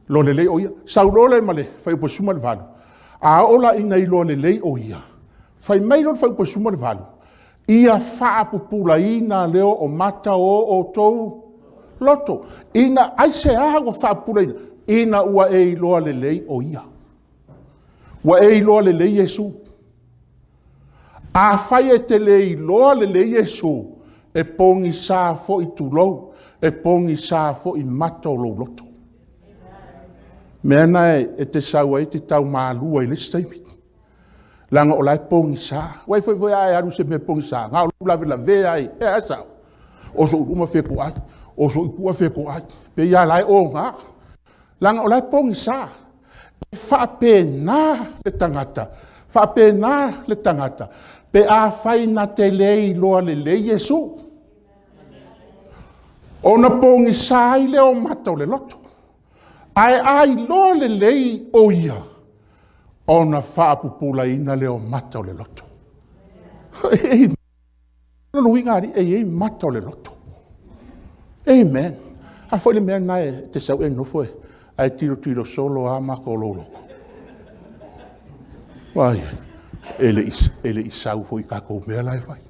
Iloa lelei o Ia. Sau loa lea ma le fuaiupu 18, a oo la ina iloa lelei o Ia, fai mai loa le fuaiupu 18, ia faapupulaina lea o mata o outou loto. Ina, aisea ua faapupulaina? Ina ua e iloa lelei o Ia. Ua e iloa lelei Iesu. Afai e te le iloa lelei Iesu, e pogisa foi tulou, e pogisa foi mata o lou loto. O mea lena e te sau ai e te tau malua i le isi taimi, leaga o la e pogisa. Aua foi a e alu i se mea pogisa, na o lou lavelavea ai, e a sao? Oso i luma fetoai, oso i tua fetoai, pei lava o la e oga. Leaga o la e pogisa. E faapena le tagata, faapena le tagata pe afai na te le iloa lelei Iesu. Ona pogisa ai lea o mata o le loto. Ae a iloa lelei o ia, ona faapupulaina lea o mata o le loto. O lona uiga alii, e i ai mata o le loto. Amen. A foi le mea lena e te sau e nofo ae tilotilo solo lava mata o lou loto. Vaai, e le i sau foi i tatou mea la e fai.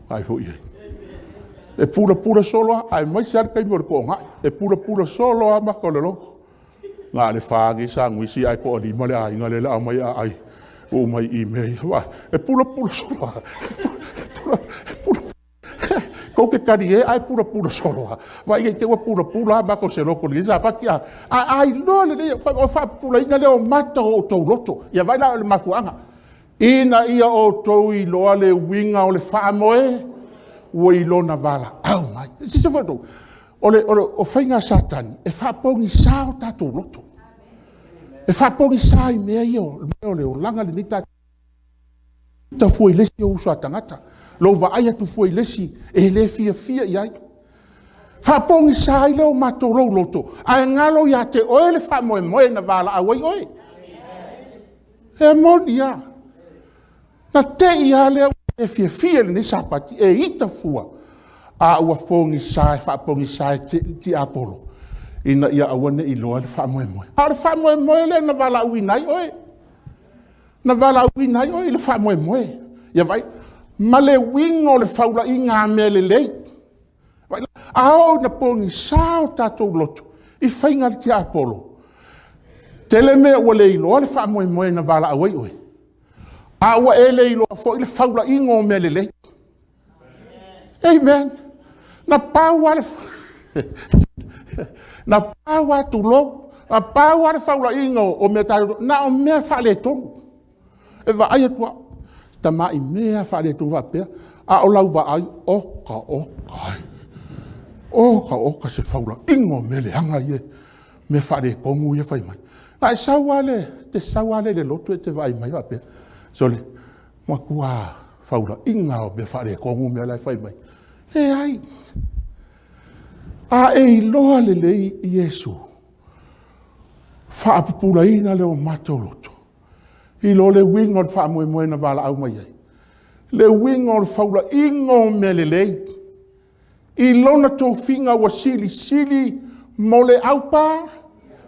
Vaai foi i ai. E pulapula solo lava, aemaise lava le taimi o le toonai. E pulapula solo lava mata o le loto. Na o le 4 nei sanuisi ae toalima le aiga lea o le a omai e aai uma i mea ia. Vaai, e pulapula solo lava. E pula, tou te talie ae pulapula solo lava. Vaai ne i te i ua pulapula lava mata o se loto i lenei Sapati, a? Ae a iloa lelei, o le faapupulaina lea o mata o outou loto. Ia vaai la i le mafuaaga. Ina ia outou iloa le uiga o le faamoe ua i lona valaau mai. Silasila foi outou, o faiga a Satani, e faapogisa o tatou loto. E faapogisa i mea ia o mea o le olaga lenei tatou ita fua i le isi ou uso a tagata, lou vaai atu fua i le isi e le fiafia i ai. Faapogisa ai lea o matou lou loto, ae galo ia te oe le faamoemoe na valaau ai oe. E moni lava. Na te i lava lea ua e fiafia i lenei Sapati e ita fua, a ua pogisa e faapogisa e le tiapolo ina ia aua ne i iloa le faamoemoe. A o le faamoemoe lea na valaauina ai oe. Na valaauina ai oe i le faamoemoe. Ia vaai, ma le uiga o le faulaiga a mea lelei. A oo ina pogisa o tatou loto i faiga a le tiapolo, tele mea ua le iloa le faamoemoe na valaau ai oe, a ua e le iloa foi le faulaiga o mea lelei. Amen. Na pau lava le na pau lava tulou, na pau lava le faulaiga o mea tatou, na o mea faaletonu. E vaai atu au, tamai mea lava faaletonu faapea, a o lau vaai, oka oka e, oka oka se faulaiga o mea leaga ia, mea faaletonu ia e fai mai. A e sau lava le, te sau lava lea i le lotu e te vaai mai faapea, sole, matua faulaiga lava o mea faaletonu mea la e fai mai. Leai. A e iloa lelei Iesu, faapupulaina lea o mata o loto, i lo le uiga o le faamoemoe na valaau mai ai, le uiga o le faulaiga o mea lelei, i lona tofiga ua silisili mo le aupa.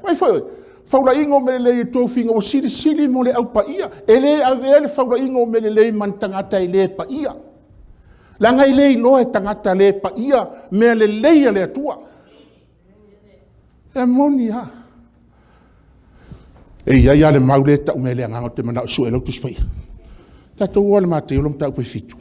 Vaai foi oe, faulaiga o mea lelei i tofiga ua silisili mo le au paia. E le avea le faulaiga o mea lelei ma ni tagata e le paia. Leaga e le iloa e tagata le paia mea lelei a le Atua. E moni lava. E i ai lava le mau lea e tau mai e le Agaga ou te manao e sue lau Tusi Paia. Tatou o lava i le Mataio mataupu e 7.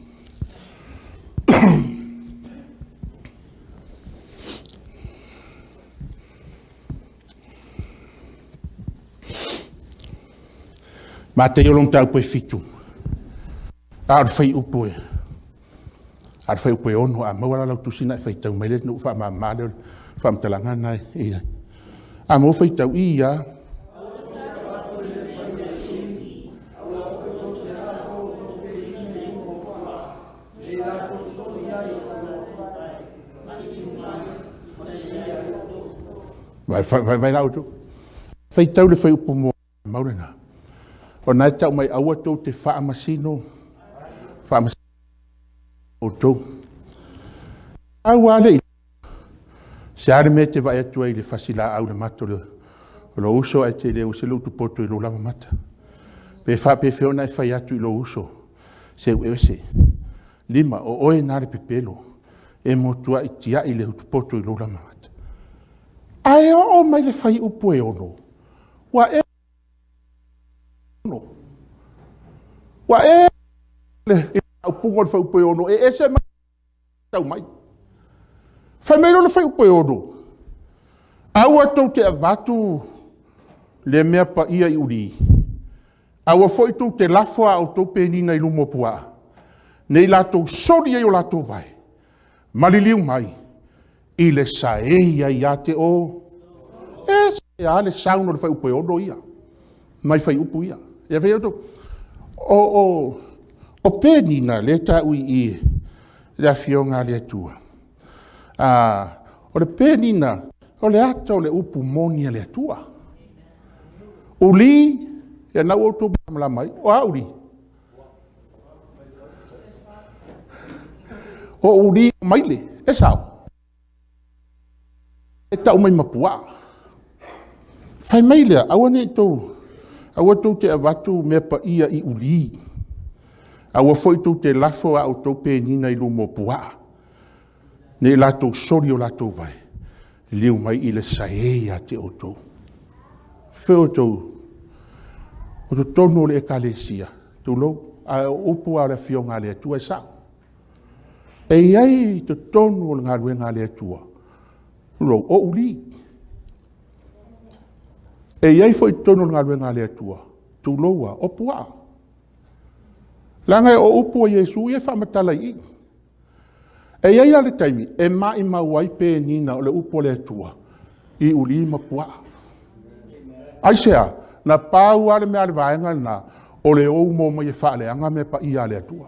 Mateio lona mataupu e 7, a o le fuaiupu e, a o le fuaiupu e 6, a maua la lau tusi ona e faitau mai lea, ona ou faamama lea o le faamatalaga lena e i ai. A maua faitau, i a. Vai, vai, vai la outou. Faitau le fuaiupu muamua mau lena. O lena e tau mai aua tou te faamasino, faamasino outou. Au lava le se a le mea e te vaai atu ai i le fasilaau i le mata o lou uso ae te le ese le utupoto i lou lava mata. Pe faapefea ona e fai atu i lou uso, seu ese. Lima, o oe na le pepelo, e motuai tiai le utupoto i lou lava mata. Ae oo mai le fuaiupu e 6, ua e ua e le upuga o le fuaiupu e 6, e ese mai tau mai. Fai mai loa le fuaiupu e 6, aua tou te avatu le mea paia i uli, aua foi tou te lafo a outou penina i luma o puaa, nei latou soli ai o latou vae, maliliu mai i le saei ai ia te o. E se a le sound o le fuaiupu e 6 ia, mai fuaiupu ia. Ia fai outou, o penina lea e taui i i le afioga a le Atua. O le penina, o le ata o le upu moni a le Atua. Uli, ia na ua outou malamalama ai, o a uli? O uli maile, e sao. E tau mai ma puaa. Fai mai lea, aua ne i tou, aua tou te avatu mea paia i uli. Aua foi tou te lafo a outou penina i luma o puaa. Nei latou soli o latou vae, liu mai i le saei ia te outou. Fe outou, o totonu o le ekalesia, tulou, ae o upu a o le afioga a le Atua e sao. E i ai totonu o le galuega a le Atua, tulou, o uli. E i ai foi totonu o le galuega a le Atua, tulou a, o puaa. Leaga o upu a Iesu ia e faamatala i i. E i ai la le taimi e maimau ai penina o le upu a le Atua i uli ma puaa. Aisea, na pau lava le mea a le vaega lena, o le ou mo mai e faaleaga mea paia a le Atua.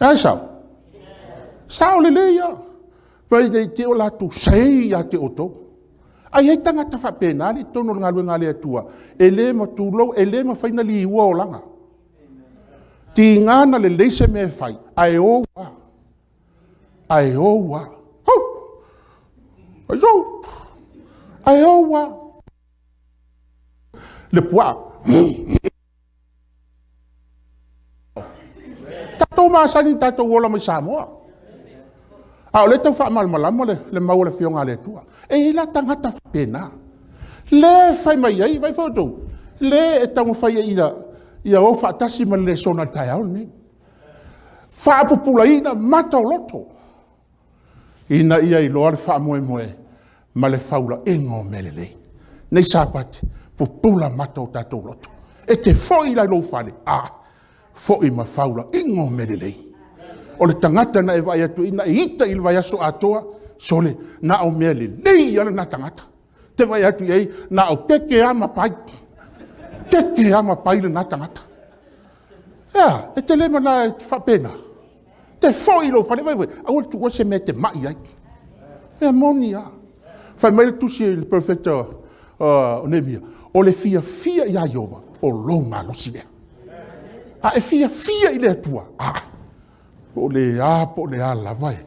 E ai sao? Sao lelei ia. Fai nei te o latou saei ia te outou. Ai ai tagata faapena le i totonu o le galuega a le Atua, e le matulou, e le mafai na liua olaga. Tiga na lelei se mea e fai, ae ou a. Ae ou a. Hau! Ai sou! Ae ou a. Le puaa. Tatou masani tatou ola mai Samoa. A o le tau faamalamalama le mau o le afioga a le Atua. E i ai la tagata faapena. Le fai mai ai, vai foi outou, le e taumafai ai ina ia o faatasi ma le lesona i le taeao lenei. Faapupulaina mata o loto, ina ia iloa le faamoemoe ma le faulaina o mea lelei. Nei Sapati, pupula mata o tatou loto. E te foi la i lou fale, a, foi ma faulaina o mea lelei. O le tagata na e vaai atu i na e ita i le vaiaso atoa, sole, na o mea lelei ala na tagata. Te vaai atu i ai, na o keke ama pai. Keke ama pai le na tagata. Ea, e te le mana e faapena. Te foi i lou fale, vai foi, aua le tuua se mea te mai ai. Mea moni a. Fai mai le tusi i le profeta o Neemia, o le fiafia ia Ieova, o lou malosi lea. A e fiafia i le Atua, a, po o le a, po o le a lava e,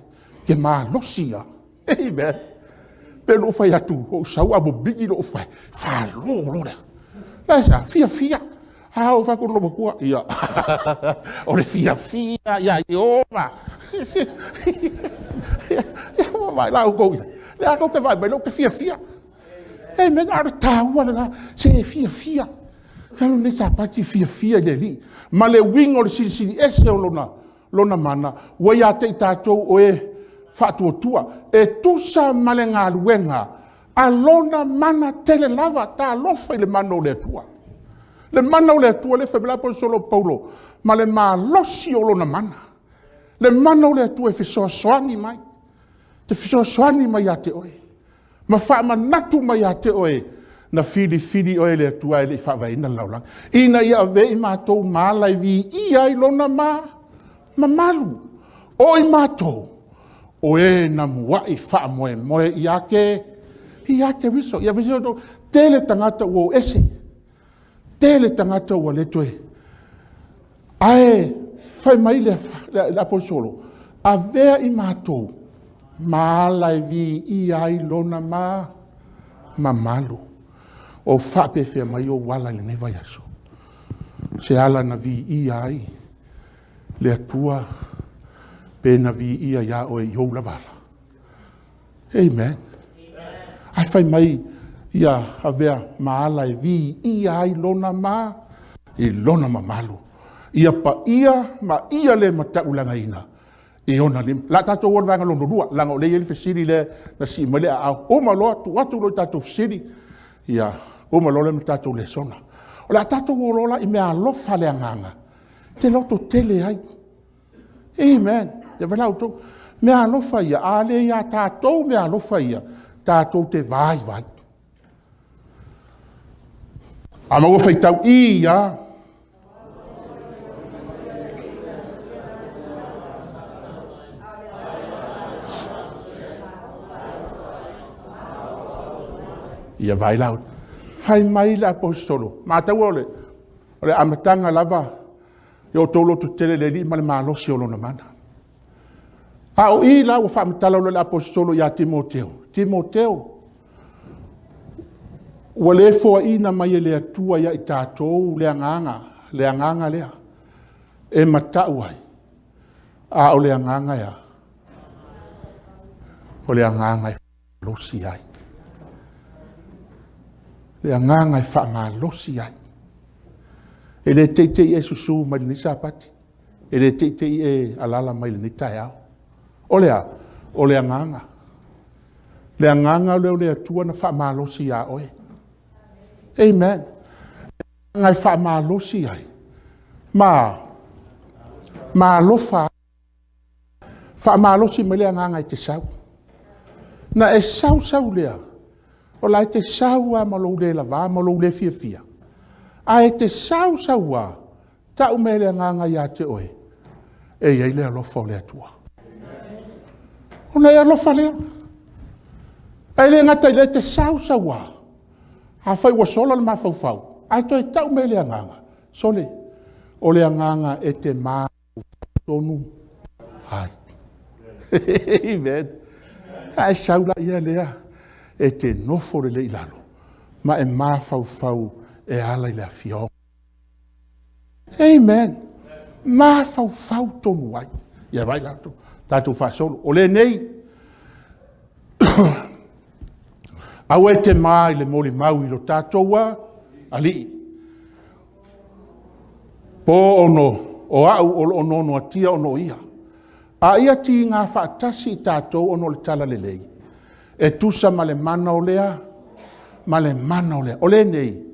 ke malosi ia. Amen. Pe lou fai atu, ou sau a momigi lou fai, falo lo lea. La sa, fiafia. A o fai ku lo matua, ia. O le fiafia ia Ieova. Ia, vai la outou ia. Le a tou te vai mai lou te fiafia. Amen. A o le taua lena, se e fiafia. Alu nei Sapati fiafia i le Alii. Ma le uiga o le silisili ese o lona mana, ua ia te i tatou o e faatuatua. E tusa ma le galuega a lona mana tele lava, talofa i le mana o le Atua. Le mana o le Atua lea e fai mai le Aposetolo o Paulo, ma le malosi o lona mana. Le mana o le Atua e fesoasoani mai, te fesoasoani mai ia te oe, ma faamanatu mai ia te oe, na filifili oe e le Atua ae le i faavaeina le lalolagi, ina ia avea i matou ma ala e viia ai lona mamalu. O i matou, o e na muai faamoemoe ia Keriso. Ia tele tagata ua o ese, tele tagata ua le toe... Ae fai mai le Aposetolo, avea i matou ma ala e viia ai lona mamalu. O faapefea mai ou ala i lenei vaiaso? Se ala na viia ai le Atua pe na viia ia oe i ou lava ala? Amen. Ae fai mai ia avea ma ala e viia ai lona ma i lona mamalu. Ia paia ma ia le mataulagaina i ona lima. La tatou o le vaega lona lua, leaga o lea e i ai le fesili lea na sii mai le aao. Uma loa, tuu atu loa i tatou fesili, ia uma loa lea ma tatou lesona. O le a tatou o loa la i meaalofa a le agaga, te lototele ai. Amen. Ia vaai la outou. Meaalofa ia, a le ia tatou meaalofa ia, tatou te vaivai. A maua faitau i ia. Ia vaai la, fai mai le aposetolo, matou o le amataga lava ia outou lototele i le Alii ma le malosi o lona mana. A o i la ua faamatala loa e le Aposetolo ia Timoteo, Timoteo, ua le foaina mai e le Atua ia i tatou le agaga, le agaga lea e matau ai, a o le agaga e a? O le agaga e faamalosi ai. Le agaga e faamalosi ai. E le teitei e susu mai lenei Sapati. E le teitei e alala mai lenei taeao. O le a? O le agaga. Le agaga lea o le Atua na faamalosi ia oe. Amen. Le agaga e faamalosi ai. Ma, ma alofa. Faamalosi mai le agaga e te sau. Na e sau sau lea, o la e te sau lava ma lou le lavā ma lou le fiafia. Ae te sau sau lava, tau mai le agaga ia te oe, e i ai le alofa o le Atua. Ona e alofa lea. Ae le gata i lea, e te sau sau lava, afai ua sola le mafaufau, ae toe tau mai le agaga, sole, o le agaga e te mafaufau tonu ai. Amen. Ae sau la ia lea, e te nofo lelei i lalo, ma e mafaufau e ala i le afioga. Amen. Mafaufau tonu ai. Ia vai la tatou faasolo. O lenei, aua e te mā i le molimau i lo tatou alii. Po ono o au o lo o noanoatia ona o ia. A ia tiga faatasi i tatou ona o le tala lelei, e tusa ma le mana o lea, ma le mana o lea. O lenei,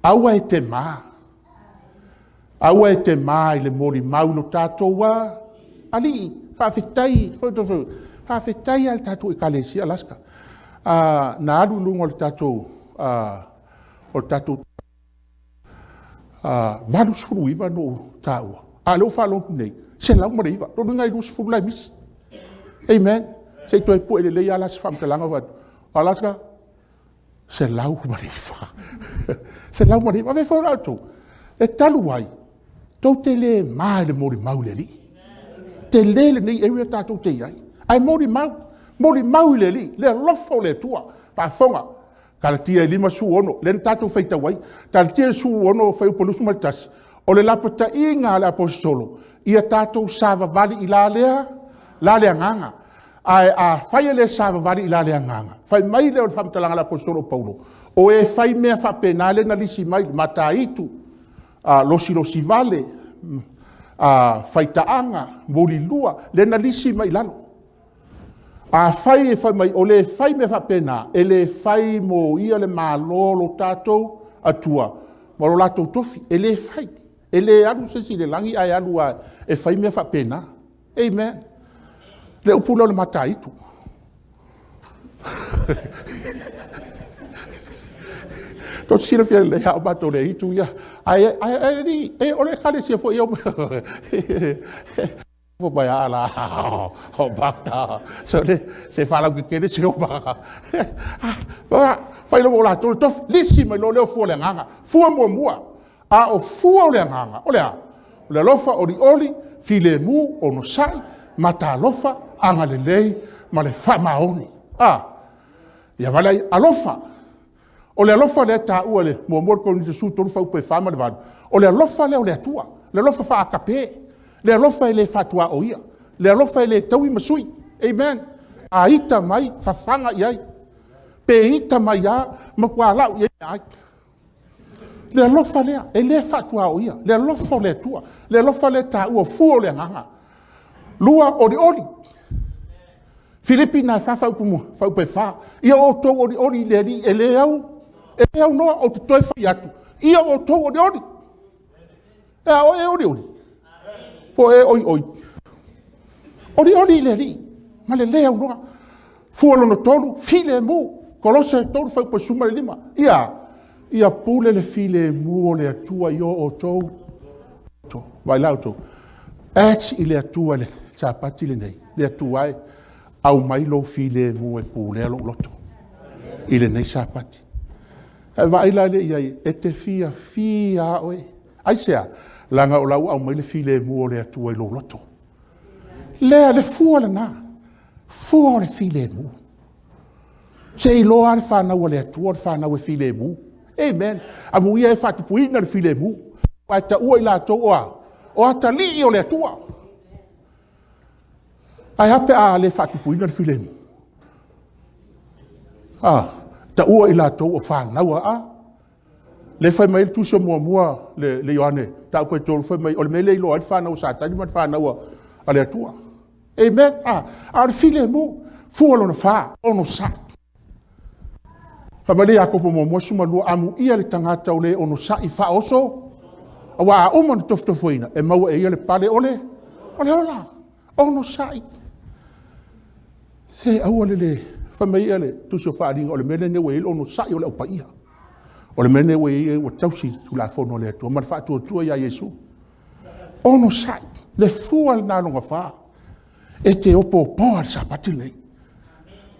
aua e te mā. Aua e te mā i le molimau i lo tatou alii. Faafetai, faafetai a le tatou ekalesia Alaska. Na alu i luga o le tatou, 89 na ou taua. A o lea ua faalogo atu nei, 109. Lona uiga e 20 la e misi. Amen. Se i toe pue lelei lava la se faamatalaga o Alaska, 109. 109. A fai foi la outou, e talu ai, tou te le ma i le molimau i le Alii. Tele lenei area tatou te i ai. Ae molimau, molimau i le Alii, le alofa o le Atua. Faafofoga, Kalatia e 56, lea na tatou faitau ai. Kalatia e 16, fuaiupu 21, o le lapataiga a le Aposetolo, ia tatou savavali i la lea, la le agaga. Ae afai e le savavali i la le agaga, fai mai lea o le faamatalaga a le Aposetolo o Paulo, o e fai mea faapena lea na lisi mai, mataitu, losilosivale, faitaaga, mulilua, lea na lisi mai i lalo. Afai e fai mai, o le fai mea faapena, e le fai mo ia le Malo o lo tatou Atua. ma lo latou tofi. E le fai. E le alu se isi i le lagi ae alu lava e fai mea faapena. Amen. Le upu lea o le mataitu. Tou te silafia lelei a o matou le itu ia. Ae, ae, ae, e, o le ekalesia foi ia fo mai a la o baka. So le se faalaukekele se o baka. Fai lo latou le tofi, lisi mai lo leo fua le agaga. Fua muamua. A o fua o le agaga, o le a? O le alofa, olioli, filemu, onosai, matalofa, agalelei ma le faamaoni. A, ia vale ai, alofa. O le alofa lea e taua le muamua le Korinito 13 fuaiupu e 4 ma le 8, o le alofa lea o le Atua, le alofa faakape, le alofa e le faatuaoia, le alofa e le taui ma sui. Amen. A ita mai, fafaga i ai. Pe ita mai lava, matua lau i ai meaai. Le alofa lea, e le faatuaoia, le alofa o le Atua, le alofa lea e taua o fua o le agaga. Lua, olioli. Filipi na e fa fuaiupu mua, fuaiupu e fa. Ia outou olioli i le Alii, e le au, e le aunoa, ou te toe fai atu, ia outou olioli. E a oe e olioli? Po o e oioi? Olioli i le Alii, ma le le aunoa. Fua lona tolu, filemu. Kolose 3 fuaiupu 15. Ia, ia pule le filemu o le Atua i o outou. Vaai la outou. Act i le Atua i le Sapati lenei. Le Atua e, aumai lou filemu e pulea lou loto i lenei Sapati. Ae vaai la lea i ai, e te fiafia lava oe. Aisea? Leaga o la ua aumai le filemu o le Atua i lou loto. Lea, le fua lena. Fua o le filemu. Se iloa lava le fanau a le Atua o le fanau e filemu. Amen. Amuia e faatupuina le filemu. Aua e taua i latou o a? O atalii o le Atua. Ae a pe a le faatupuina le filemu? Ah, taua i latou o fanau a a. Le fai mai le tusi o muamua le, le Ioane, taupu e tolu fai mai, o le mea le iloa ai le fanau a Satani ma le fanau a le Atua. Amen. Ah, a o le filemu, fua lona fa, onosai. Fai mai le Iakopo muamua 12, amuia le tagata o le onosai faaoso, aua a uma ona tofotofoina, e maua e ia le pale o le, o le ola. Onosai. Se aua le le, fai mai ia le tusi o Faaaliga, o le mea lenei ua i ai le onosai o le au paia. O le mea lenei ua i ai ua tausi i Tulafono a le Atua ma le faatuatua ia Iesu. Onosai, le fua lena lona fa. E te opoopoa le Sapati lenei.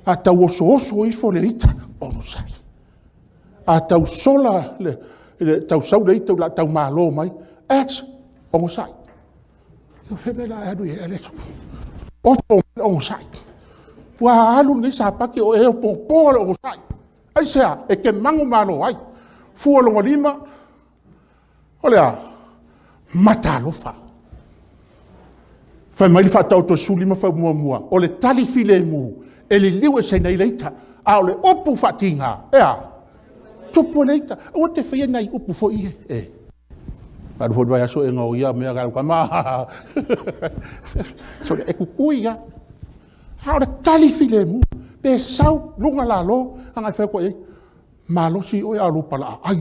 A tau osooso ifo le ita, onosai. A tau sola le, le tau sau le ita o le a tau malo mai, Acts, onosai. O fea mea la e alu i ai le opo mai le onosai. Ua alu lenei Sapati o e opoopoa le onosai. Aisea? E te manumalo ai. Fua lona lima, O le a? Matalofa. Fai mai le faataoto 15 fai muamua, o le tali filemu e liliu eseina ai le ita, a o le upu faatiga, e a? Tupu e le ita. Aua te faia nai upu foi ia. E. Alu foi le vaiaso e gaoia mea ka kama. Sorry, e kukui ia. A o le tali filemu, pe sau luga lalo, agai fai atu ai, Malosi oe a o lou palaaai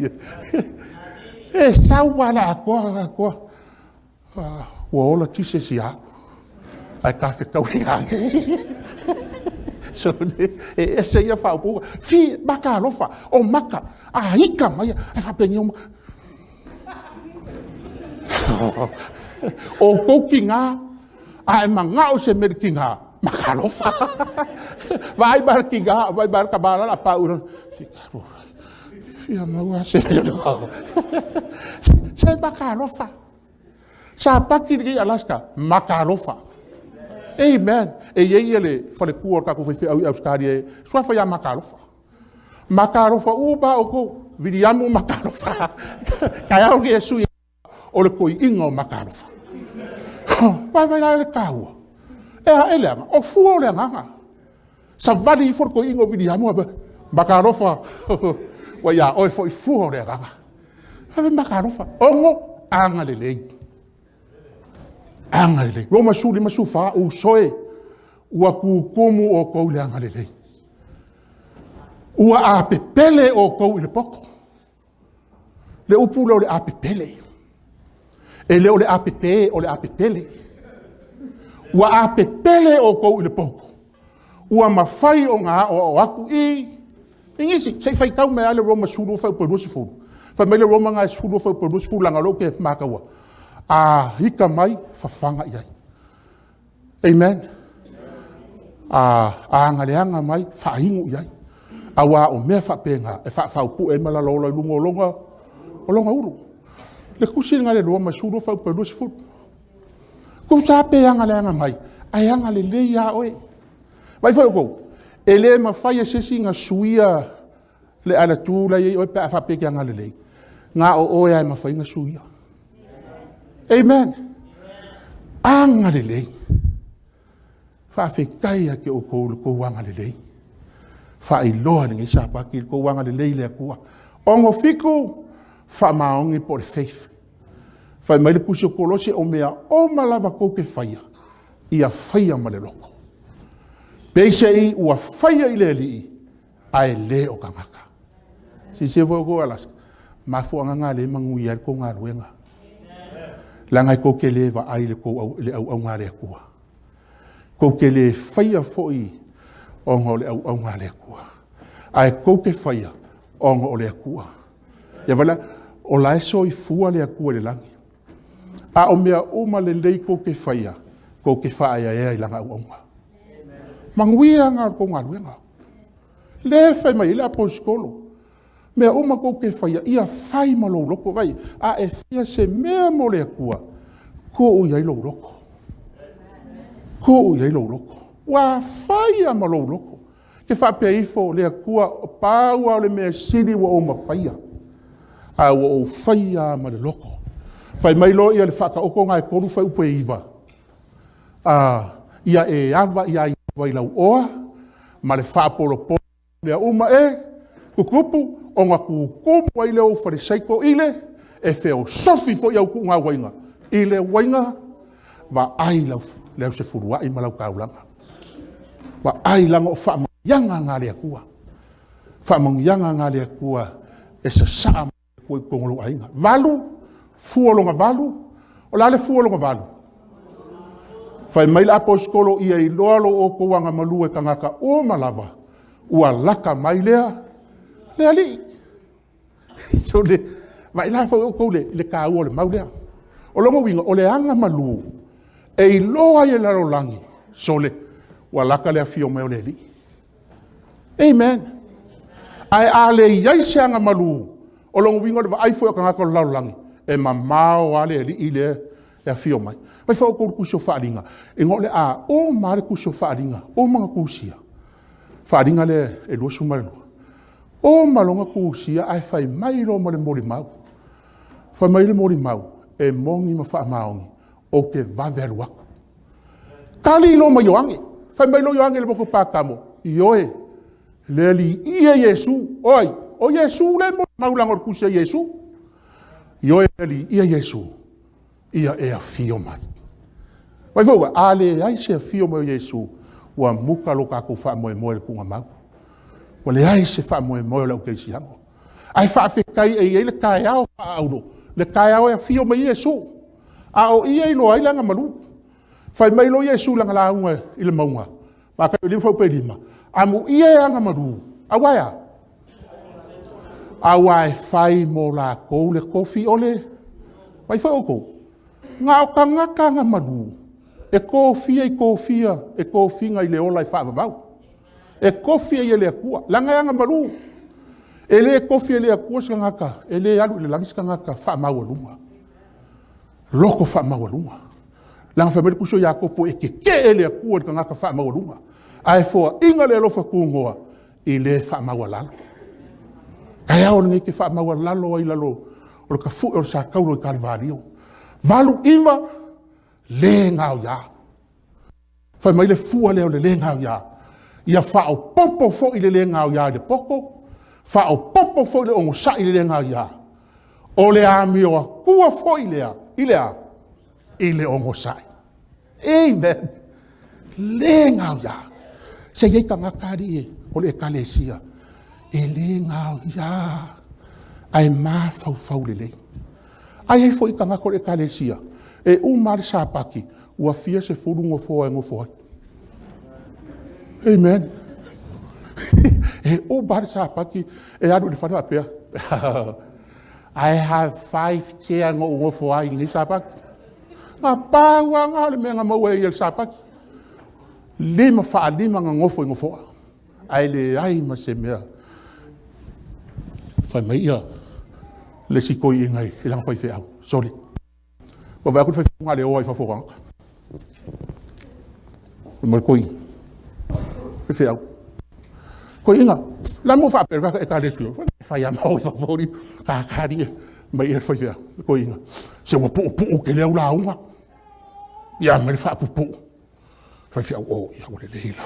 ia. E sau lava le atoa atoa. Ah, ua ola Jesus ia au. Ae ta fetau ia So, e ese ia faaupuga. Fi, maka alofa, o maka, a ika mai, e faapenia uma. O tou tiga, a e manao i se mea i le tiga, matalofa. Vaai mai le tiga, vaai mai le tama la a pau. Fia maua se Se matalofa. Sapati lenei Alaska, matalofa. Amen. E i ai le faletua o le tatou faifeau i Ausetalia e suafa ia matalofa. Matalofa uma outou, viliamu matalofa. Taeao lenei e sui o le toiina o Matalofa. Vaivai la le taua. E a e leaga, o fua o le agaga. Savali ifo le toiina o Viliamu, Matalofa, ua ia oe foi fua o le agaga. Vaivai Matalofa, ono agalelei. Agalelei. Roma 15, 14, uso e, ua tutumu outou i le agalelei. Ua apepele outou i le poto. Le upu lea o le apepele. E le o le apepe, o le apepele. Ua apepele outou i le poto, ua mafai ona aoao atu i nisi. Se i faitau mai lava le Roma 12 fuaiupu e 20. Fai mai le Roma lena e 12 fuaiupu e 20, leaga o lea ou te mataua. A ita mai, fafaga i ai. Amen. A agaleaga mai, faainu i ai. Aua o mea faapena e faafaupue ai malalaola i luga o lona ulu. Le tusi lena i le Roma 12 fuaiupu e 20. Tusa lava pe agaleaga mai, ae agalelei lava oe. Vaai foi outou, e le mafai e se isi ona suia le alatu la e i ai oe pe a faapea e te agalelei. Na o oe lava e mafai ona suia. Amen. Agalelei. Faafetai ia te outou i le tou agalelei. Faailoa i lenei Sapati le tou agalelei i le Atua. 6, faamaoni po o le faith. Fai mai le tusi o Kolose, o mea uma lava tou te faia, ia faia ma le loto. Peiseai ua faia i le Alii, ae le o tagata. Silasila foi outou Alaska, mafuaaga na lea e manuia ai le tou galuega. Leaga e tou te le vaai i le auauna a le Atua. Tou te le faia foi ona o le auauna a le Atua. Ae tou te faia ona o le Atua. Ia vaai la, o la e soifua le Atua i le lagi. A o mea uma lelei tou te faia, tou te faaeaea i lana auauna. Manuia na o le tou galuega. Le fai mai ai le aposetolo, mea uma tou te faia, ia fai ma lou loto. Vai, a e faia se mea mo le Atua, tuu i ai lou loto. Tuu i ai lou loto. Ua faia ma lou loto. Te faapea ifo le Atua, pau lava o le mea sili ua ou mafaia, ae ua ou faia ma le loto. Fai mai loa ia le faataoto na e 3 fuaiupu e 9, ia e ava ia i lau oa, ma le faapolopolo mea uma e tutupu, ona tutumu ai lea o ou falesaito i le, e feosofi foi au tuugauaiga i le uaiga, vaai le ausefuluai ma lau taulaga. Vaai leaga o faamanuiaga na a le Atua. Faamanuiaga na a le Atua e sasaa mai le Atua i totonu o lou aiga. 8, fua lona 8. O le a le fua lona 8? Fai mai le aposetolo, ia iloa lo outou agamalu e tagata uma lava, ua lata mai lea, le Alii. So le, vaai la foi outou le taua o le mau lea. O lona uiga, o le agamalu, e iloa ai e le lalolagi, sole, ua lata le afio mai o le Alii. Amen. Ae a le i ai se agamalu, o lona uiga o le vaai foi o tagata o le lalolagi, e mamao lava le Alii lea e afio mai. Fai foi outou le tusi o Faaaliga, ina o le a uma lava le tusi o Faaaliga, uma ona tusia, Faaaliga lea e 22, uma loa ona tusia ae fai mai loa ma le molimau. Fai mai le molimau, e moni ma faamaoni, ou te vave alu atu. Tali loa ma Ioane. Fai mai loa Ioane i le motu o Patamo, ioe, le Alii ia Iesu. O ai? O Iesu le molimau leaga o le tusi a Iesu. Ioe, le Alii ia Iesu, ia e afio mai. Vai foi ua, a leai se afio mai o Iesu, ua muta lo tatou faamoemoe i le tuugamau. Ua leai se faamoemoe o le aukerisiano. Ae faafetai e i ai le taeao faaauro, le taeao e afio mai ai Iesu. A o ia e iloa ai le agamalu. Fai mai loa Iesu i lana lauga i le mauga, Mataio 5 fuaiupu e 5, amuia e agamalu, aua e a? Aua e fai mo latou le tofi o le... Vai foi outou, na o tagata agamalu e tofia i tofia, e tofiga i le ola e faavavau. E tofi ai e le Atua, leaga e agamalu. E le tofi e le Atua se tagata, e le alu i le lagi se tagata faamaualuga. Loto faamaualuga. Leaga fai mai le tusi o Iakopo, e tetee le Atua i le tagata faamaualuga, ae foaiina le alofa tunoa i le faamaualalo. Taeao lenei te faamaualalo ai lalo o le tafue o le sa taulo i Kalevalio. 8, 9, le gaoia. Fai mai le fua lea o le le gaoia. Ia faaopoopo foi le le gaoia i le poto, faaopoopo foi le onosai i le le gaoia. O le amio atua foi lea i le a? I le onosai. Amen. Le gaoia. Se i ai tagata alii o le ekalesia. E le gaoia ae mafaufau lelei. Ae i ai foi tagata o le Ekalesia, e uma lava le Sapati ua fia sefulu nofoa e nofo ai. Amen. E uma lava le Sapati e alu i le fale faapea, I have five chair na ou nofo ai i lenei Sapati. Na pau lava na o le mea na maua e ia i le Sapati. Lima faalima na nofo i nofoa, ae leai ma se mea. Fai mai ia le isi toeaina i lana faifeau, sole, ua vaai atu le faifeau na o le o lava i fafo o tagata. Fai mai le toeaina, faifeau, toeaina, o le a le mea ua faapea ai le ekalesia? E fai lava ma o i fafo, tatali mai le faifeau, le toeaina. Se ua puupuu tele au lauga. Ia aumai le faapupuu. Faifeau, o ia ua lelei la.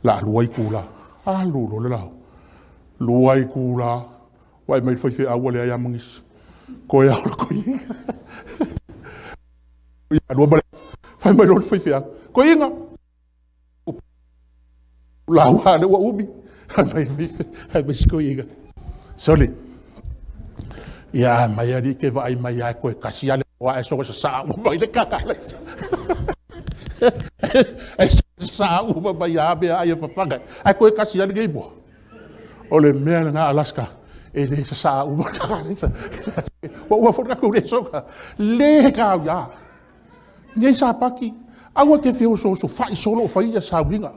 La lua itula. Alu loa le lauga. Lua itula. Vaai mai le faifeau ua leai lava ma nisi. Toe lava o le toeaina. Ia lua ma le fai mai loa le faifeau. Toeaina, lauga lea ua umi. Fai mai si toeaina. Sole, ia mai alii te vaai mai lava toe tasi lava le ae soona sasaa uma mai le kakalaisa. E sasaa uma mai lava mea ai e fafaga. Ae toe tasi lava lenei moa. O le mea lena Alaska, e le sasaa uma le kakalaisa. Ua uma foi le tatou lesona. Le gaoia. Nei Sapati, aua te feosoosofai solo o fai ia sauniga.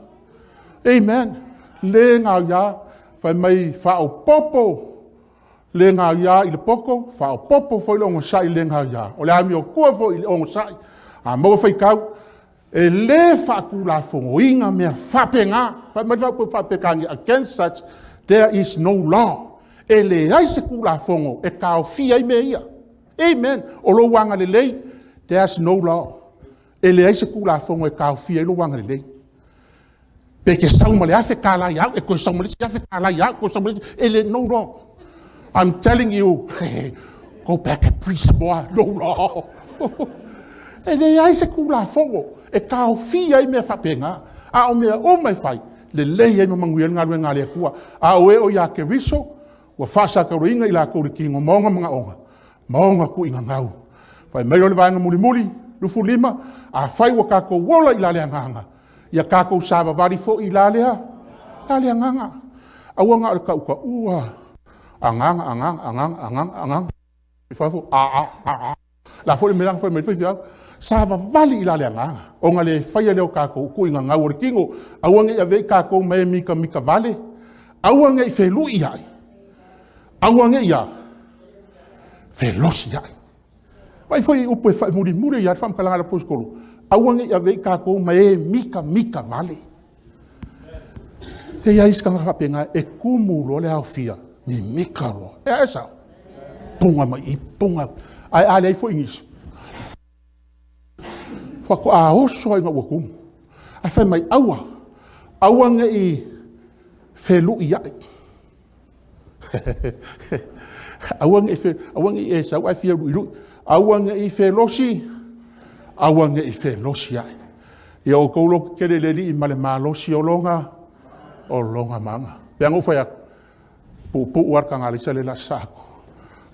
Amen. Le gaoia, fai mai faaopoopo le gaoia i le poto, faaopoopo foi le onosai i le gaoia. O le amiotua foi i le onosai, a maua faitau, e le faatulafonoina mea faapena. Fai mai le faaupuga faa-Peretania, against such there is no law. E leai se tulafono e taofia ai mea ia. Amen. O lou agalelei, there's no law. E leai se tulafono e taofia ai lou agalelei. Pe te sau ma le $1,000 ia au, e toe sau ma le isi $1,000 ia au, toe sau ma le isi, e le, no law. I'm telling you, go back and preach some more, no law. E leai se tulafono e taofia ai mea faapena. A o mea uma e fai, lelei ai ma manuia ai le galuega a le Atua. A o e o ia Keriso, ua faasatauraina i latou i le tino ma ona manaoga, ma ona tuuina gau. Fai mai loa le vaega mulimuli, 25, afai ua tatou ola i la le agaga, ia tatou savavali foi i la lea, la le agaga. Aua na o le tautaua, agaga, agaga, agaga, agaga, agaga, i fafo, a, a, a, a. La foi le mea la na fai mai le faifeau, savavali i la le agaga, ona le faia lea o tatou tuuina gau o le tino, aua ne i avea i tatou ma e mitamita vale, aua ne i felui ai, aua ne i a, felosi ai. Vaai foi i upu e faamulimuli ai le faamatalaga a le Aposetolo, aua ne i avea i tatou ma e mitamita vale. Se i ai isi tagata faapena e tumu loa le aofia, mimita loa. E a e sao? Puga mai i, puga. Ae a leai foi nisi, faatoa oso ai ina ua tumu. Ae fai mai, aua, aua ne i feluiai. Aua ne i fe, aua ne i e sau ae fia luilui. Aua ne i felosi, aua ne i felosi ae. Ia outou loto tele i le Alii ma le malosi o lona, o lona mana. Pe ana ou fai atu, puupuu lava le tagaleisa lea o le a sasaa atu.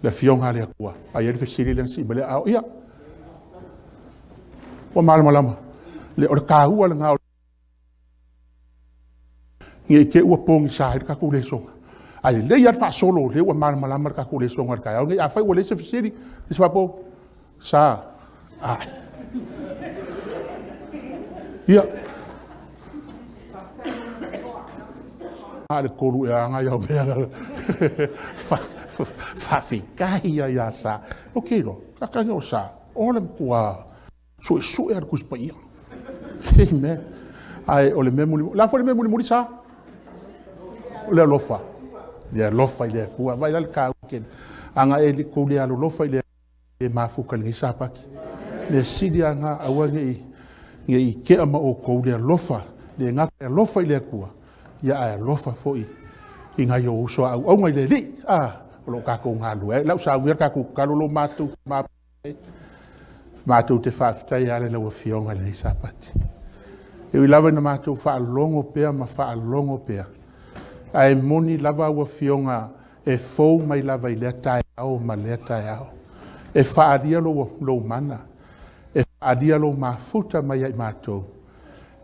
Le Afioga a le Atua. A i ai le fesili lea na sii mai le aao, ia, ua malamalama. Le, o le taua lena o Ne i te i ua pogisa ai le tatou lesona. Ae lelei lava le faasolo o lea ua malamalama le tatou lesona i le taeao lenei. Afai ua leai se fesili, se faapo, sa, ae. Ia. A le tolu ea aga ia o mea la. Faafetai ia ia sa. Ok loa, kakagi o sa, o le matua Suesue a le Tusi Paia. Amen. Ae o le mea mulimuli, o le a foi le mea mulimuli sa? O le alofa. Le alofa i le Atua. Vaai la le taua tele. A na e tou le alolofa i le e mafuta i lenei Sapati. Mea sili lava na, aua ne i, ne i tea ma outou le alofa, le gata e alofa i le Atua, ia ae alofa foi i nai ou uso a auauna i le Alii. Ah, o lo o tatou galulue ai. Lau sauia le tatou tatalo lo matou Matou te faafetai ala i lau Afioga i lenei Sapati. E ui lava ina matou faalogo pea ma faalogo pea. Ae moni lava au Afioga e fou mai lava i lea taeao ma lea taeao. E faaalia lou mana, e faaalia lou mafuta mai ia i matou,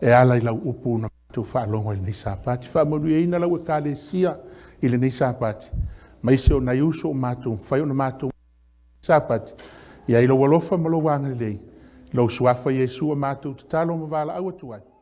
e ala i lau upu na matou faalogo i lenei Sapati. Faamanuiaina lau Ekalesia i lenei Sapati, aemaise o nai uso ua matou mafai ona matou Sapati, i ai lou alofa ma lou agalelei, lou suafa Iesu ua matou tatalo ma valaau atu ai.